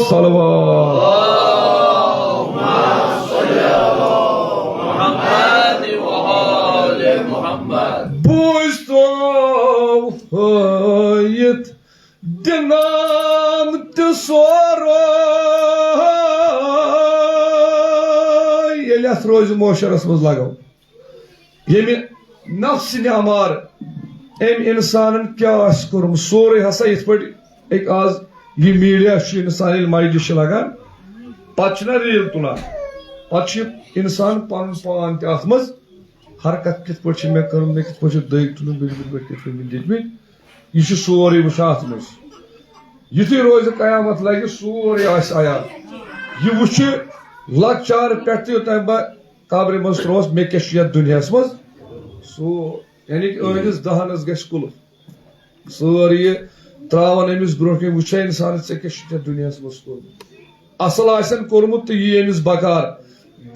صلوات۔ محمد و آل محمد۔ بوٗزتو ہٲیِتھ دِنان تہِ سورُے۔ ییٚلہِ اَتھ روزِ محشرَس منٛز لگو، ییٚمہِ نفسِ اَمارٕ أمۍ اِنسانَن کیٛاہ آسہِ کوٚرمُت، سورُے ہسا یِتھ پٲٹھۍ أکۍ آز یہِ میٖڈیا چھُ، اِنسان ییٚلہِ مایکہِ چھُ لگان، پتہٕ چھُنہ ریٖل تُلان، پتہٕ چھُ اِنسان پنُن پان تہِ اَتھ منٛز، حرکت کِتھ پٲٹھۍ چھِ مےٚ کٔرمٕژ، مےٚ کِتھ پٲٹھۍ چھِ دٔگۍ تُلمٕتۍ، بٔلۍ بٔلۍ پٲٹھۍ کِتھ پٲٹھۍ چھِ دِتمٕتۍ، یہِ چھُ سورُے وٕچھان اَتھ منٛز۔ یُتھُے روزِ قیامت لگہِ، سورُے آسہِ عیان۔ یہِ وٕچھِ لۄکچارٕ پٮ۪ٹھ تہِ یوٚتام بہٕ قبرِ منٛز ترٛووُس، مےٚ کیٛاہ چھُ یَتھ دُنیاہَس منٛز؟ سُہ، یعنی کہِ أہٕنٛدِس دہنَس گژھِ قُلُف۔ سٲرٕے یہِ ترٛاوان أمِس برٛونٛٹھ کَنہِ، وٕچھان اِنسانَس، ژےٚ کیٛاہ چھُ یَتھ دُنیاہَس منٛز کوٚرمُت؟ اَصٕل آسٮ۪ن کوٚرمُت تہٕ یی أمِس بکار،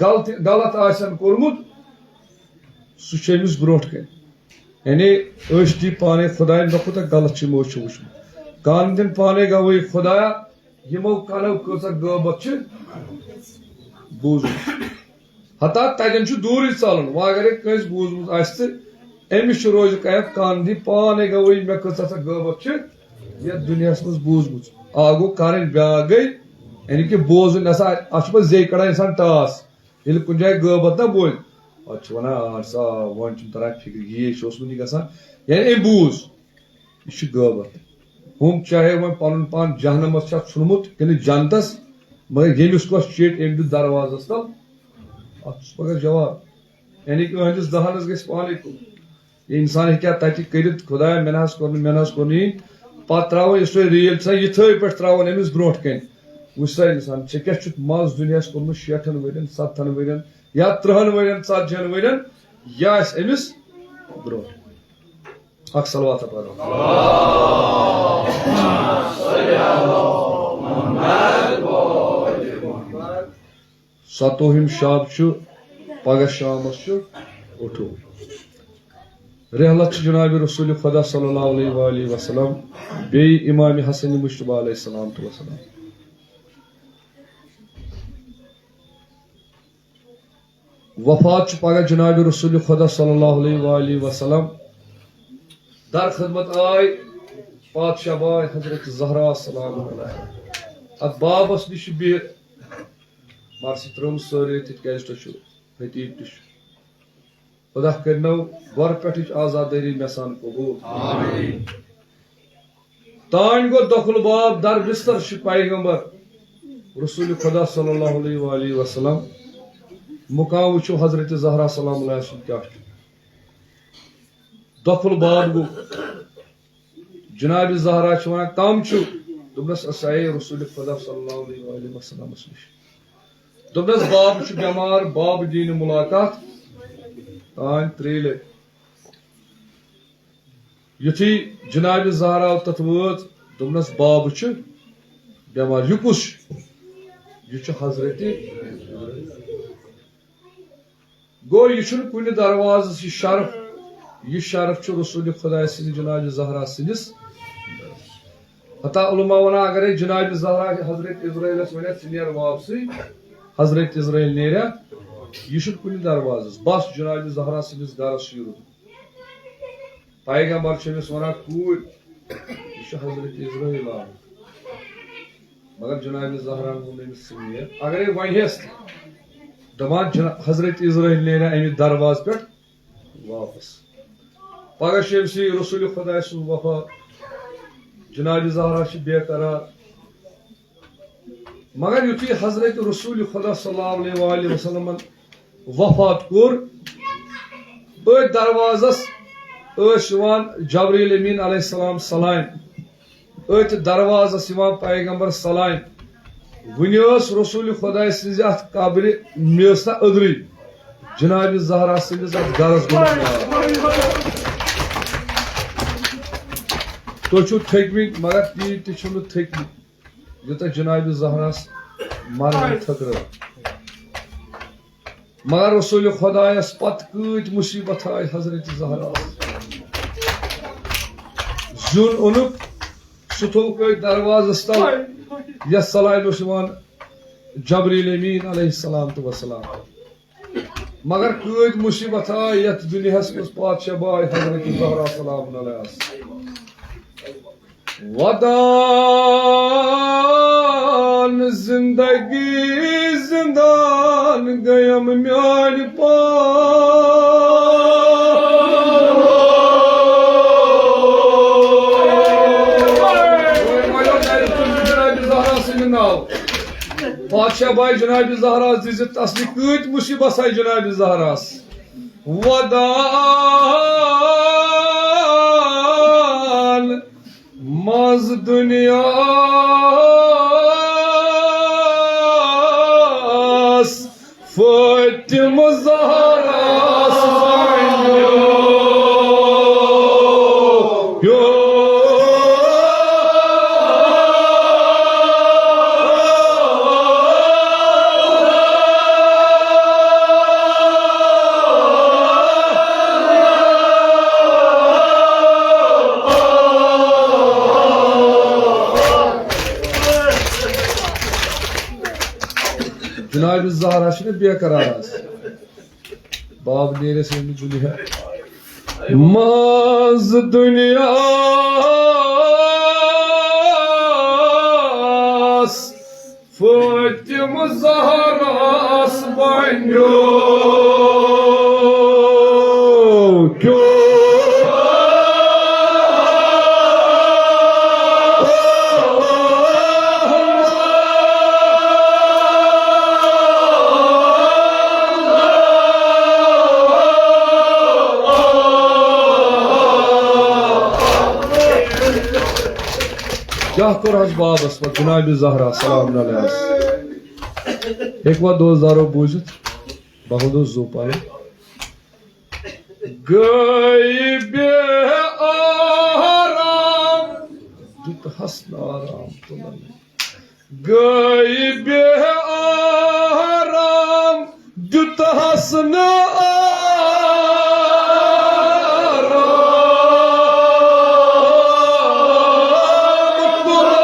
غلط، غلط آسٮ۪ن کوٚرمُت، سُہ چھُ أمِس برٛونٛٹھ کَنہِ۔ یعنی أسۍ چھِ پانے خۄدایَن، مےٚ کوٗتاہ غلط چھُ یِمو چھُ وٕچھمُت۔ کانَن دِن پانے گوٲہی، خۄدایا، یِمو کَنو کۭژاہ غٲبت چھِ بوٗزمٕژ۔ حتیٰ تَتٮ۪ن چھُ دوٗرٕے ژَلُن، وۄنۍ اگرے کٲنٛسہِ بوٗزمُت آسہِ تہٕ أمِس چھُ روزِ قیامت، کانَن دِن پانے گوٲہی، مےٚ کۭژاہ سا غٲبت چھِ یَتھ دُنیاہَس منٛز بوٗزمٕژ۔ اَکھ گوٚو کَرٕنۍ، بیٛاکھ گٔے، یعنی کہِ بوزُن، نہ سا، اَتھ چھُ پَتہٕ زیٚیہِ کَڑان اِنسان ٹاس۔ ییٚلہِ کُنہِ جایہِ غٲبت نہ بوزِ، پتہٕ چھُ ونان، "اَہَن سا، وۄنۍ چھُنہٕ تران فِکرِ، یی چھُ اوسمُت یہِ گژھان۔" یعنی أمۍ بوٗز، یہِ چھُ غٲبت۔ ہُم چاہے وۄنۍ پنُن پان جہنمس چھا ژھُنمُت کِنہٕ جنتس، مگر ییٚمِس کۄس چیٚٹۍ أمۍ دیُت دروازس تل، اتھ چھُس پگاہ جواب۔ یعنی کہِ أہٕنٛدِس دہنس گژھِ پانے کُن۔ یہِ انسان ہیٚکہِ ہا تتہِ کٔرِتھ، "خۄدایا، مےٚ نہ حظ کوٚر نہٕ، مےٚ نہ حظ کوٚر نہٕ یہِ۔" پتہٕ ترٛاوو یہِ سۄے ریٖل، چھِ سۄ یِتھٲے پٲٹھۍ ترٛاوان أمِس برونٛٹھ کَنہِ۔ وٕچھ سا انسان، ژےٚ کیٛاہ چھُتھ مَزٕ دُنیاہَس کوٚرمُت شیٹھَن ؤرِین، سَتتھَن ؤرِین یا تٕرٛہَن ؤرِین، ژَتجِہَن ؤرِین، یہِ آسہِ أمِس برونٛٹھ۔ اکھ صلوات پَرو۔ سَتووُہِم شب چھُ، پگاہ شامس چھُ، اُٹھو۔ رحلت چھِ جناب رسول خدا صلی اللہ علیہ وآلہ وسلم، بیٚیہِ امام حسن مجتبیٰ علیہ السلام تہٕ وسلام۔ وفات چھُ پگاہ جناب رسول خدا صلی اللہ علیہ وآلہ وسلم۔ در خدمت آے پادشاہ باے حضرت زہرا سلام علیہا۔ اتھ بابس نِش چھُ بِہِتھ، مگر سُہ ترٲوٕم سٲرٕے تِتھ کیازِ تُہۍ چھِو خطیب تہِ چھُ۔ خدا کٔرنو گۄرٕ پٮ۪ٹھٕچ آزادٲری مےٚ سان قبوٗل۔ آمین۔ تانۍ گوٚو دۄکھُل باب در بستر چھُ پیغمبر۔ رسول خدا صلی اللہ علیہ وآلہ وسلم مقام وٕچھِو حضرت زہرا سلام اللہ سُنٛد کیٛاہ چھُ۔ دۄپُن باب گوٚو، جناب زہرا چھِ وَنان، "کَم چھُ؟" دوٚپنَس، "أسۍ آیے رسول خدا صلی اللہ علیہ وآلہ وسلمس نِش۔" دوٚپنَس، "باب چھُ بٮ۪مار، باب دِیِن مُلاقات۔" تانۍ ترٛیٚیہِ لَٹہِ۔ یُتھُے جناب زہرا تَتھ وٲژ، دوٚپنَس، "باب چھُ بٮ۪مار۔" "یہِ کُس چھُ؟" "یہِ چھُ حضرت۔" گوٚو، یہِ چھُنہٕ کُنہِ دروازس یہِ شرف، یہِ شرف چھُ رسول خداے سٕنٛدِ جناب زہرا سٕنٛدِس۔ حتیٰ علماء وَنان، اگرے جناب زہرا حضرت اسرائیلس وَنہِ، "ژٕ نیر واپسٕے"، حضرت اسرائیل نیرِ، یہِ چھُنہٕ کُنہِ دروازس، بس جناب زہرا سٕنٛدِس گرس چھُ یہِ روزُن۔ پیغمبر چھُ أمِس وَنان، "کوٗر، یہِ چھُ حضرت اسرائیل آمُت۔" مگر جناب زہرا ووٚن أمِس، "ژٕ نیر۔" اگرے وۄنۍ ہٮ۪س تہِ، دَپان جنا-، حضرت اسرائیل نیرِ اَمہِ دروازٕ پٮ۪ٹھ واپس۔ پگاہ چھُ أمۍ سٕے رسول خداے سُنٛد وفات، جناب زہرا چھِ بے قرار۔ مگر یُتھُے حضرت رسول خدا صلی اللہ علیہ وآلہ وسلمن وفات کوٚر، أتھۍ دروازس ٲسۍ یِوان جبرائیل امین علیہ السلام سلام، أتھۍ دروازس یِوان پیغمبر سلام۔ وُنہِ ٲس رسول خداے سٕنٛزِ اتھ قبرِ میسا أدرٕے، جناب زہرا سٕنٛدِس اتھ گرس گوٚمُت نار۔ تُہۍ چھِو تھٔکمٕتۍ، مگر تیٖتۍ تہِ چھِو نہٕ تھٔکمٕتۍ۔ یوٗتاہ جناب زہراہس مرنہٕ تھٔکرٲو۔ مگر رسول خدایس پتہٕ کۭتۍ مصیبت آے حضرت زہراہس۔ زیُن اوٚنُکھ، سُہ تھوٚوُکھ أتھۍ دروازس تل، یتھ سلامہِ اوس یِوان جبرائیل امین علیہ السلام تہٕ وسلام۔ مگر کۭتۍ مصیبت آے یتھ دُنیاہس منٛز پادشاہ باے حضرت زہرا سلام علیہس۔ ودان زندگی زندان گیم میانہِ پان۔ پادشاہ باے جناب زہراہس دِژ تسلی، کۭتۍ مصیبت آے جناب زہراہس۔ ودان منٛز دُنیاہس فٲطمہٕ زہراہس بنیو۔ جناب زہرا چھِ نہٕ بے قرار آز۔ باب نیرِ اَسہِ ییٚمہِ دُنیا۔ منٛز دُنیاہَس فاطمہ زہراہَس بنیو کیوں؟ کیٛاہ کوٚر حظ بابس پتہٕ جناب زہرا سلام علیہَس؟ ہیٚکوا دوستدارو بوٗزِتھ؟ بہٕ ہاوٕ دوس زوٗ پَرُن۔ گٔے بے آرام، دیُت ہس نہٕ آرام تُلن۔ گٔے بے آرام، دیُت ہس نہٕ آرام تُلن۔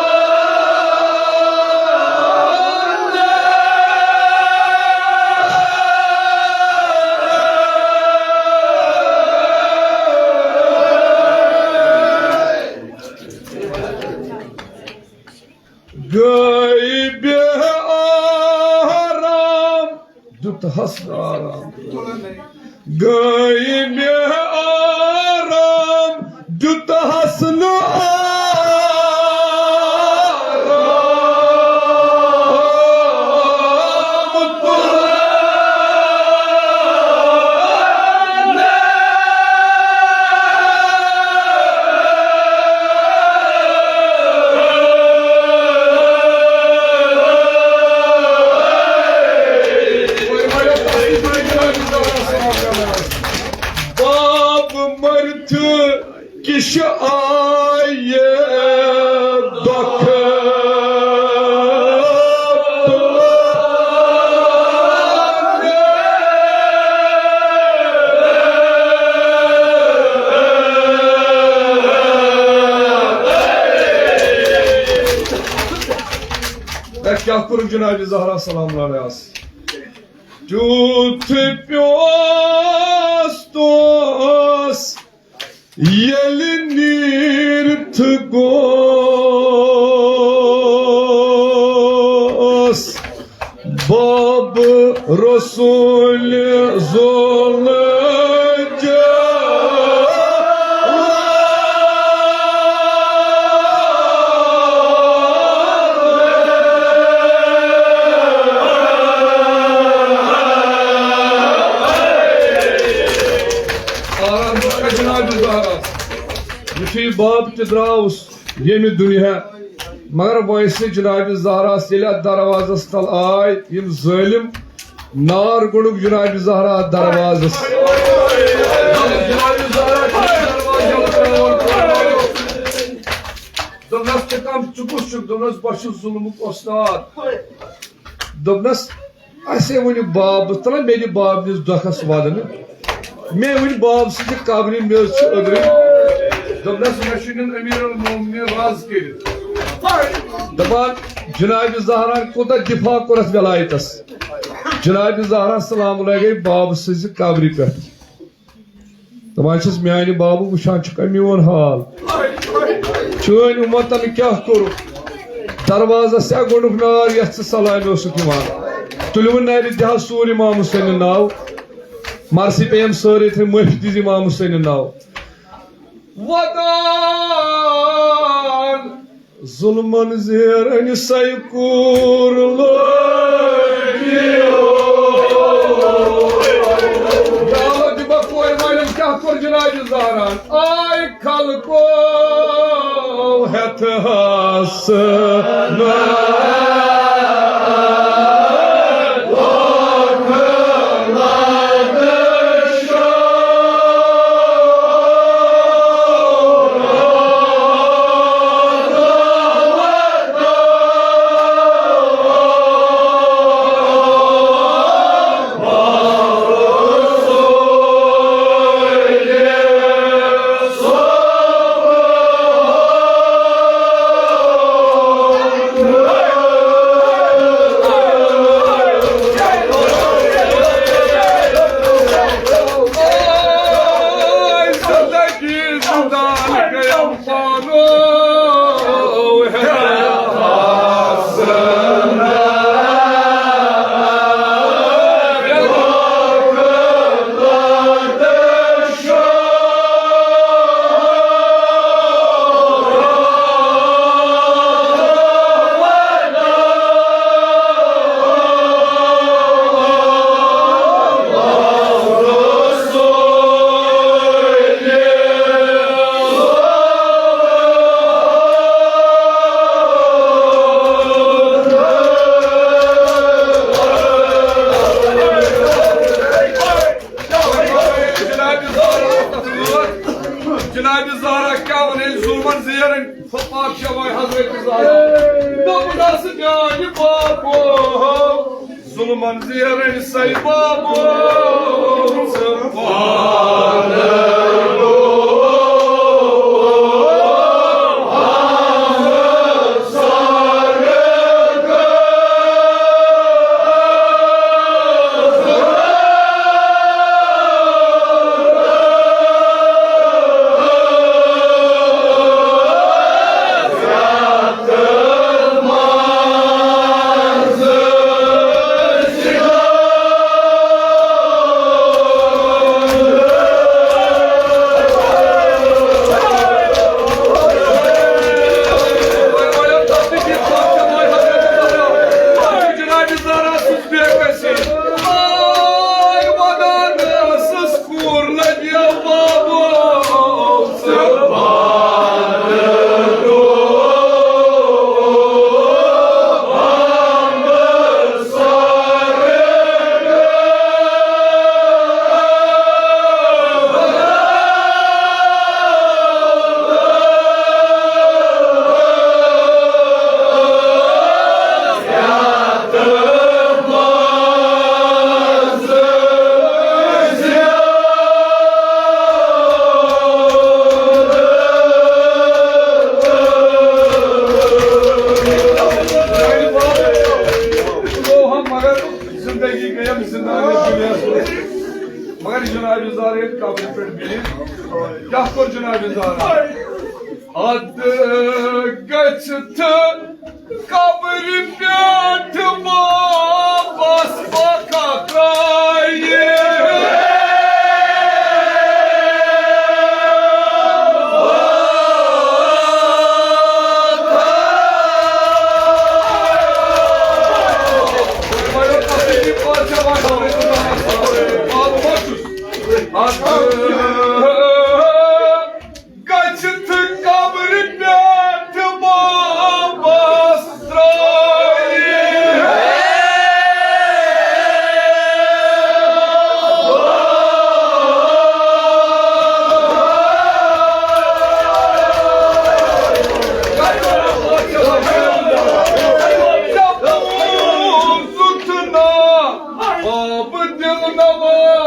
گٔے بے آرام، دیُت ہس آرام۔ گٔے بے آرام، دیُت ہس نہٕ آرام۔ چھِ آیہِ دۄکھٕ۔ اے کیٛاہ کوٚرُکھ جناب زہرا سلام علیہَس؟ تیُتھ پیوستُس ییٚلہِ نیٖرتھ گوس باب رسول زول جا۔ آرام جناب زہرا، یُتھُے باب تہِ درٛاوُس ییٚمہِ دُنیا، مگر ویسے جناب زہرا ییٚلہِ اتھ دروازس تل آے یِم ظٲلم، نار گوٚنڈُکھ جناب زہرا اتھ دروازس۔ جناب زہرا چھُ دروازٕ یَلہٕ ترٛاوان۔ دوٚپنس، "ژٕ کم، ژٕ کُس چھُکھ؟" دوٚپنس، "بہٕ چھُس ظُلمُک وۄستاد۔" دوٚپنس، "اسے ؤنِو باب، بہٕ ترٛاوٕ مےٚ دِ باب نِس دۄکھس ودنہٕ۔ مےٚ ؤنۍ باب سٕنٛزِ قبرِ منٛز چھِ أدرٕنۍ۔" دوٚپنس، "مےٚ چھُ نیُن امیر المومنین راز کٔرِتھ۔" دپان، جناب زہرا کوٗتاہ دفاع کوٚر اتھ ولایتس۔ جناب زہرا سلام اللہ گٔے باب سٕنٛزِ قبرِ پٮ۪ٹھ۔ دپان چھِس، "میانہِ بابہٕ وٕچھان چھُکھا میون حال؟ چٲنۍ اُمتن کیٛاہ کوٚرُکھ؟ دروازس کیٛاہ گوٚنڈُکھ نار یتھ ژٕ سلامہِ اوسُکھ یِوان؟ تُلِوُن نرِ دِ حظ سوٗر امام حسینُن ناو، مرثی پیٚیَم سٲرٕے تھٲے معٲفی دِژ امام حسینُن ناو۔" ودان ظُلمن زیرن سَے کوٗر لٲگِو۔ یا اللہ، دِ بہ کورِ والٮ۪ن کیٛاہ کوٚر جناب زہران۔ آے خلقو ہٮ۪تھ ہس نہ۔ جناب زہرا کیٛاہ وَنہِ ییٚلہِ ظُلمَن زیرٕنۍ پادشاہ وای حضرت زہرا۔ دوٚپُن ہس میانہِ بابو، ظُلمَن زیرٕنۍ سَے بابو ژٕ پانہٕ۔ مگر زندگی گٔیم زندگی دُنیاہَس منٛز۔ مگر جناب زہرا ییٚلہِ قبرِ پٮ۪ٹھ بِہِتھ، کیٛاہ کوٚر جناب زہرا؟ ادٕ گژھِ تہٕ قبرِ پٮ۪ٹھ واپس پکا ترٛایہِ۔ گژھِ تہٕ قبرِ پٮ۪ٹھ واپس ترٛایہِ۔ باب دل نواز۔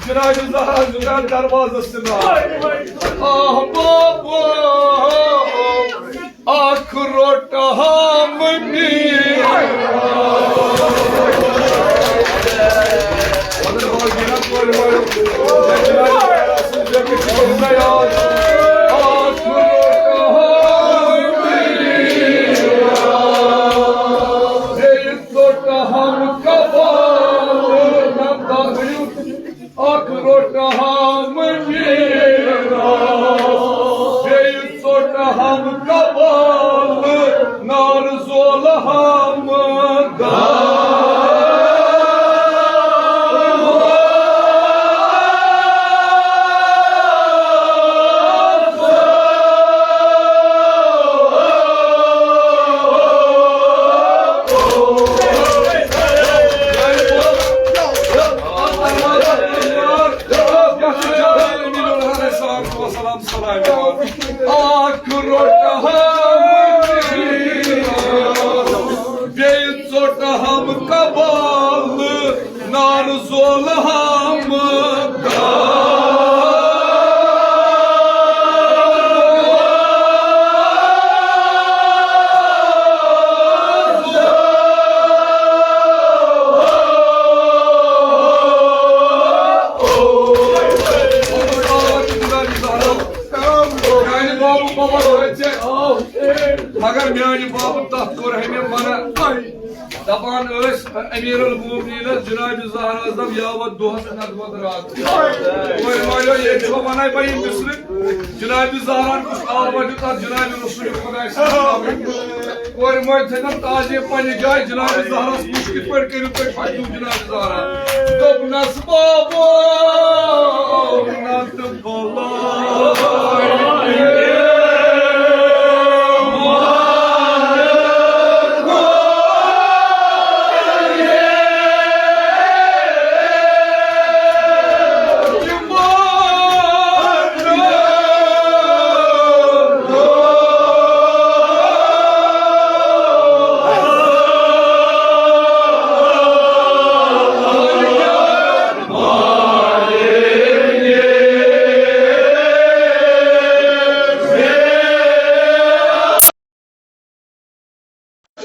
جناب زہرا زُکار دروازس تہِ نار۔ آہ بابا، اکھ روٚٹ ہم نیر۔ اکھ روٚٹ ہم میٖرا، بیٚیہِ ژوٚٹ ہم کباب، نار زول ہم دار۔ اکھ روٚٹ ہم، بیٚیہِ ژوٚٹ ہم کباب، نار زول ہم دار۔ میانہِ بابُک بابا روزِ ژےٚ۔ مگر میانہِ بابہٕ تتھ کوٚر ہے مےٚ منع۔ دپان ٲسۍ امیر المومنینس جناب زہراہس دپ یاوت دۄہس نتہٕ وت راتس۔ کورِ مالیو، ییٚتہِ چھُ ونان بہٕ یِم مصرٕ۔ جناب زہراہن کُس آلوَ دیُت اتھ جناب رسول خدایہِ سٕنٛدِ ناوٕ؟ کورِ مٲلۍ تھٲوِنَم تعظیم پننہِ جایہِ۔ جناب زہراہس وُچھ کِتھ پٲٹھۍ کٔرِو تُہۍ پتہٕ جناب زہرا۔ دوٚپنس بابا نتہٕ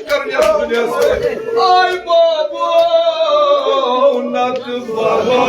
کرنی یتھ دُنیاہس پٮ۪ٹھ۔ آے بابا نتہٕ بابا۔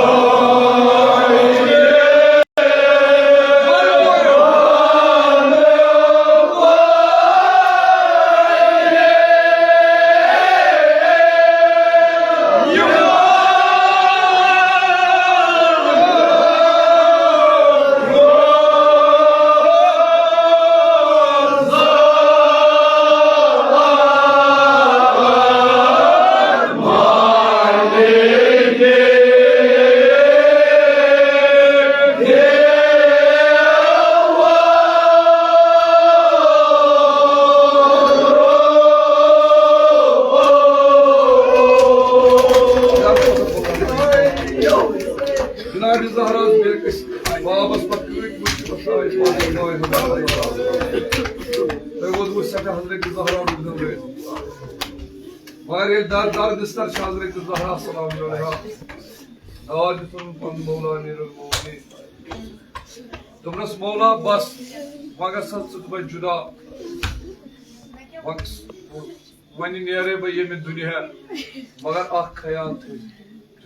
جناب زہرا بیٚیہِ کٔسۍ بابس پتہٕ کۭتۍ وٕچھ تۄہہِ ووتوٕ سٮ۪ٹھاہ حضرت زہرا۔ مگر ییٚلہِ در در بستر چھِ حضرت زہرا سلام زہرا ناو دِتُن پنُن مولا امیر المومنین۔ دوٚپنس، "مولا، بس، وۄنۍ گژھ ژٕ تہٕ بہٕ جُدا۔ وۄنۍ، وۄنۍ نیرے بہٕ ییٚمہِ دُنیا، مگر اکھ خیال تھٲیِو۔"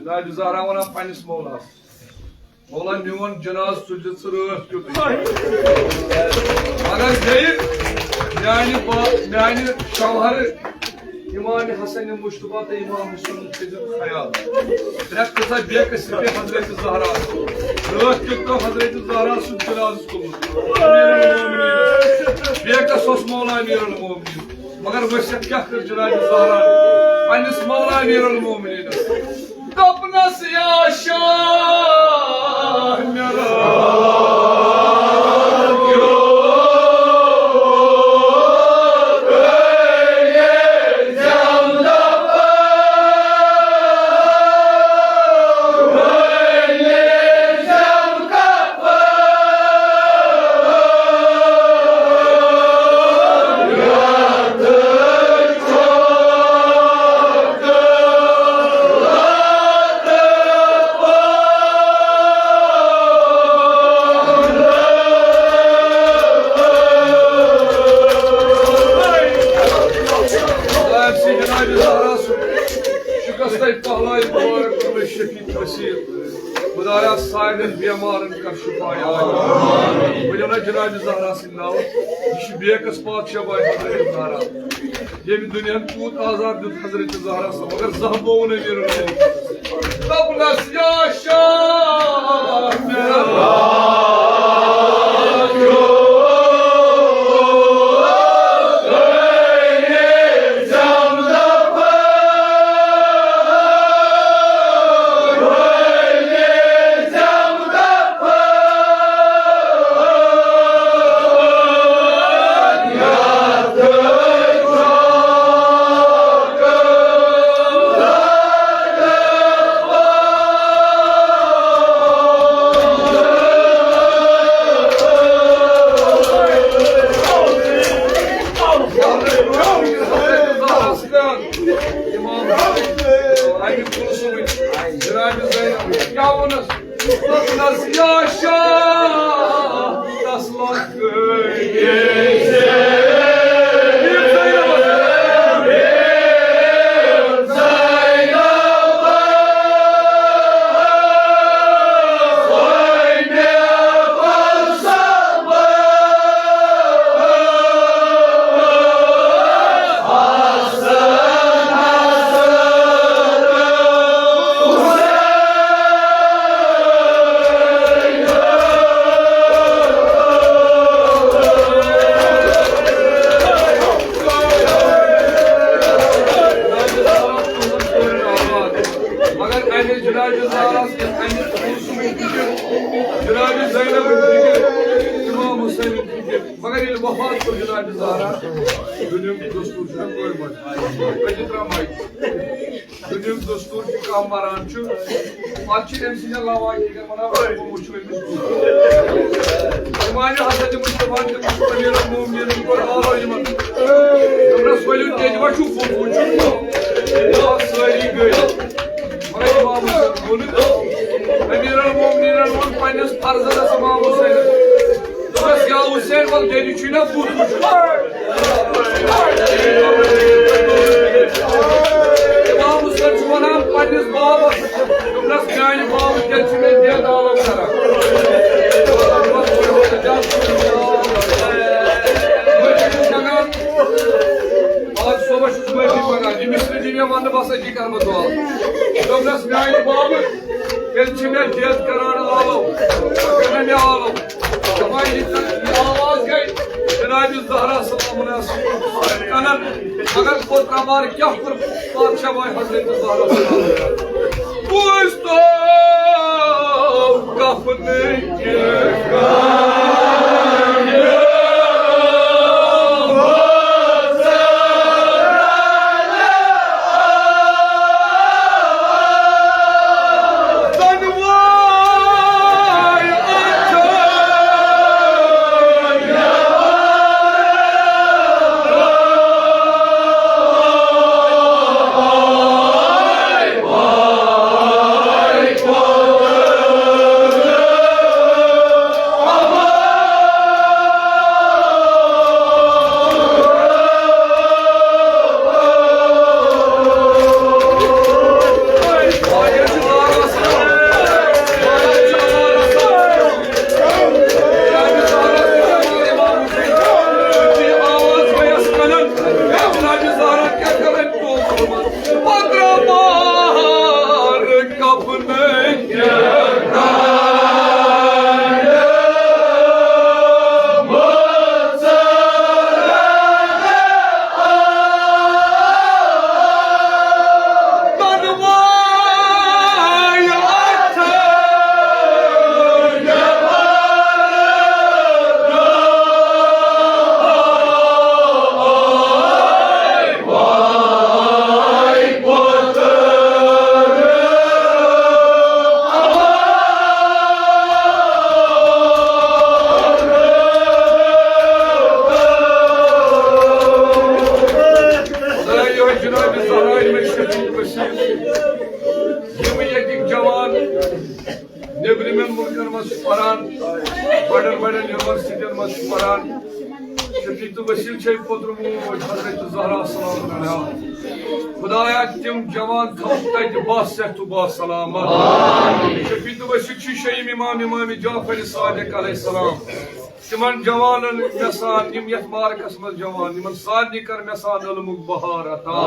جناب زہرا ونان پننِس مولاہس، "مولا، میون جنازٕ تُلزِ ژٕ رٲتھ کیُتھ۔ مگر بیٚیہِ میانہِ با-، میانہِ شوہر امام حسن مجتبیٰ تہٕ امام حسن تھٲیزِ خیال۔" ترٛےٚ قٕصہ بیٚیہِ قٕصہ پے حضرت زہرا۔ رٲتھ کیُتھ پیوٚو حضرت زہرا سُنٛد جنازٕ تُلُن۔ امیر المومنین۔ بیٚیہِ کس اوس مولا امیر المومنین؟ مگر وصیت کیٛاہ کٔر جناب زہرا پننِس مولا امیر المومنینس؟ دوٚپنس، یا شاہ میرا شکستَے پہلوی مبارک کوٚرمَے شفیع تحصیل۔ خدایا، سارنٕے بیمارن کر شفا عاجل۔ ؤنِو نا جناب زہرا سٕنٛدۍ ناو۔ یہِ چھُ بیکس پادشاہ باے حضرت زہرا۔ ییٚمہِ دُنیاہن کوٗت آزار دیُت حضرت زہرا صٲب، مگر زانٛہہ بوو نہٕ أمیٖرن۔ دوٚپنس، یا شاہ میرا امام حسن، امہِ کُلثومٕنۍ جناب زینب، کیٛاہ ووٚنُس؟ دوٚپنس، یا شاہ، تسلط کٔرِتھ۔ مگر امہِ جناب زہرا، امہِ کُلثومٕنۍ فکر، جناب زینبٕنۍ فکر، امام حسینٕنۍ فکر۔ مگر ییٚلہِ وفات کوٚر جناب زہرا، دُنیاہُک دستور چھُنہ پٲٹھۍ منٛز۔ اَتہِ ترٛاو مایِک۔ دُنیاہُک دستور چھُ، کانٛہہ مران چھُ، پتہٕ چھِ أمۍ سٕنٛدٮ۪ن لواحقن ونان، "وۄنۍ وٕچھِو أمِس کُس چھُ۔" امام حسن مجتبیٰ تہِ وُچھ، امیر المومنینن کوٚر آلو یِمن۔ دوٚپنس، "ؤلِو تیٚلہِ وۄنۍ چھُ فوٹو وٕچھُن۔" ییٚلہِ سٲری گٔے، مگر امام حسن ووٚن، امیر المومنینن ووٚن پننِس فرزندس امام حسینس، دوٚپنس، "یا حسین، وَلہٕ تیٚلہِ چھُے نہ بُتھ وٕچھُن۔" امام حسین چھُ وَنان پننِس بابس، دوٚپنس، "میانہِ بابہٕ، تیٚلہِ چھُ مےٚ دٮ۪د آلو کران۔" آز صُبحس چھُس معٲفی منٛگان، یہِ مِصرِ دِ مےٚ وَننہٕ، بس أتی کرٕ بہٕ دُعا۔ دوٚپنس، "میانہِ بابہٕ، تیٚلہِ چھِ مےٚ دٮ۪د کران آلو، کٔر نہ مےٚ آلو۔" دپان، یہِ تہِ، یہِ آواز گٔے جناب زہرا سلام علیہا سٕنٛدٮ۪ن کنن۔ مگر کوترا بار کیٛاہ کوٚر پادشاہ باے حضرت زہرا سلام علیہا؟ بوٗزتو کفنہٕ کہِ نیبرِمٮ۪ن مُلکن منٛز چھِ پران، بڑٮ۪ن بڑٮ۪ن یونیورسٹین منٛز چھِ پران۔ شفیع تہٕ وسیل چھِ پوٚتُر موج حضرت زہرا سلام علیہا۔ خدایا، تِم جوان تھاو تتہِ باصحت و باسلامت۔ شفیع تہٕ وسیل چھِ شیٚیِم امام، امام جعفر صادق علیہ السلام۔ تِمن جوانن مےٚ سان، یِم یتھ معرکس منٛز جوان، یِمن سارنٕے کر مےٚ سان علمُک بہار عطا۔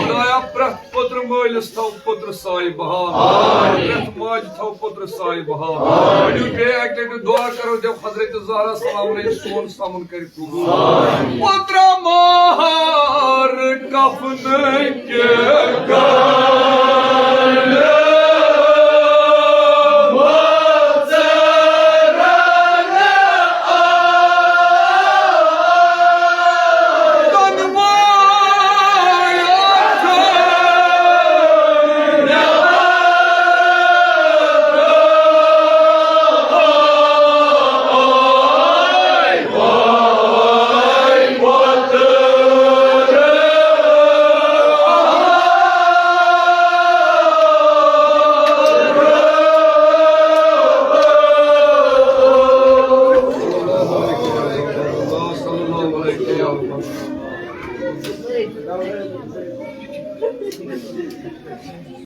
خدایا، پرٛٮ۪تھ پوٚتُر مٲلِس تھاو پوٚتُر سایہِ بہار، پرٛٮ۪تھ ماجہِ تھاو پوٚتُر سایہِ بہار۔ ؤلِو بیٚیہِ اکہِ لٹہِ دعا کرو، دِو حضرت زہرا سلام علیہ سون سمُن کٔرِتھ قبول۔ پوٚترا مہر کفنہٕ کہِ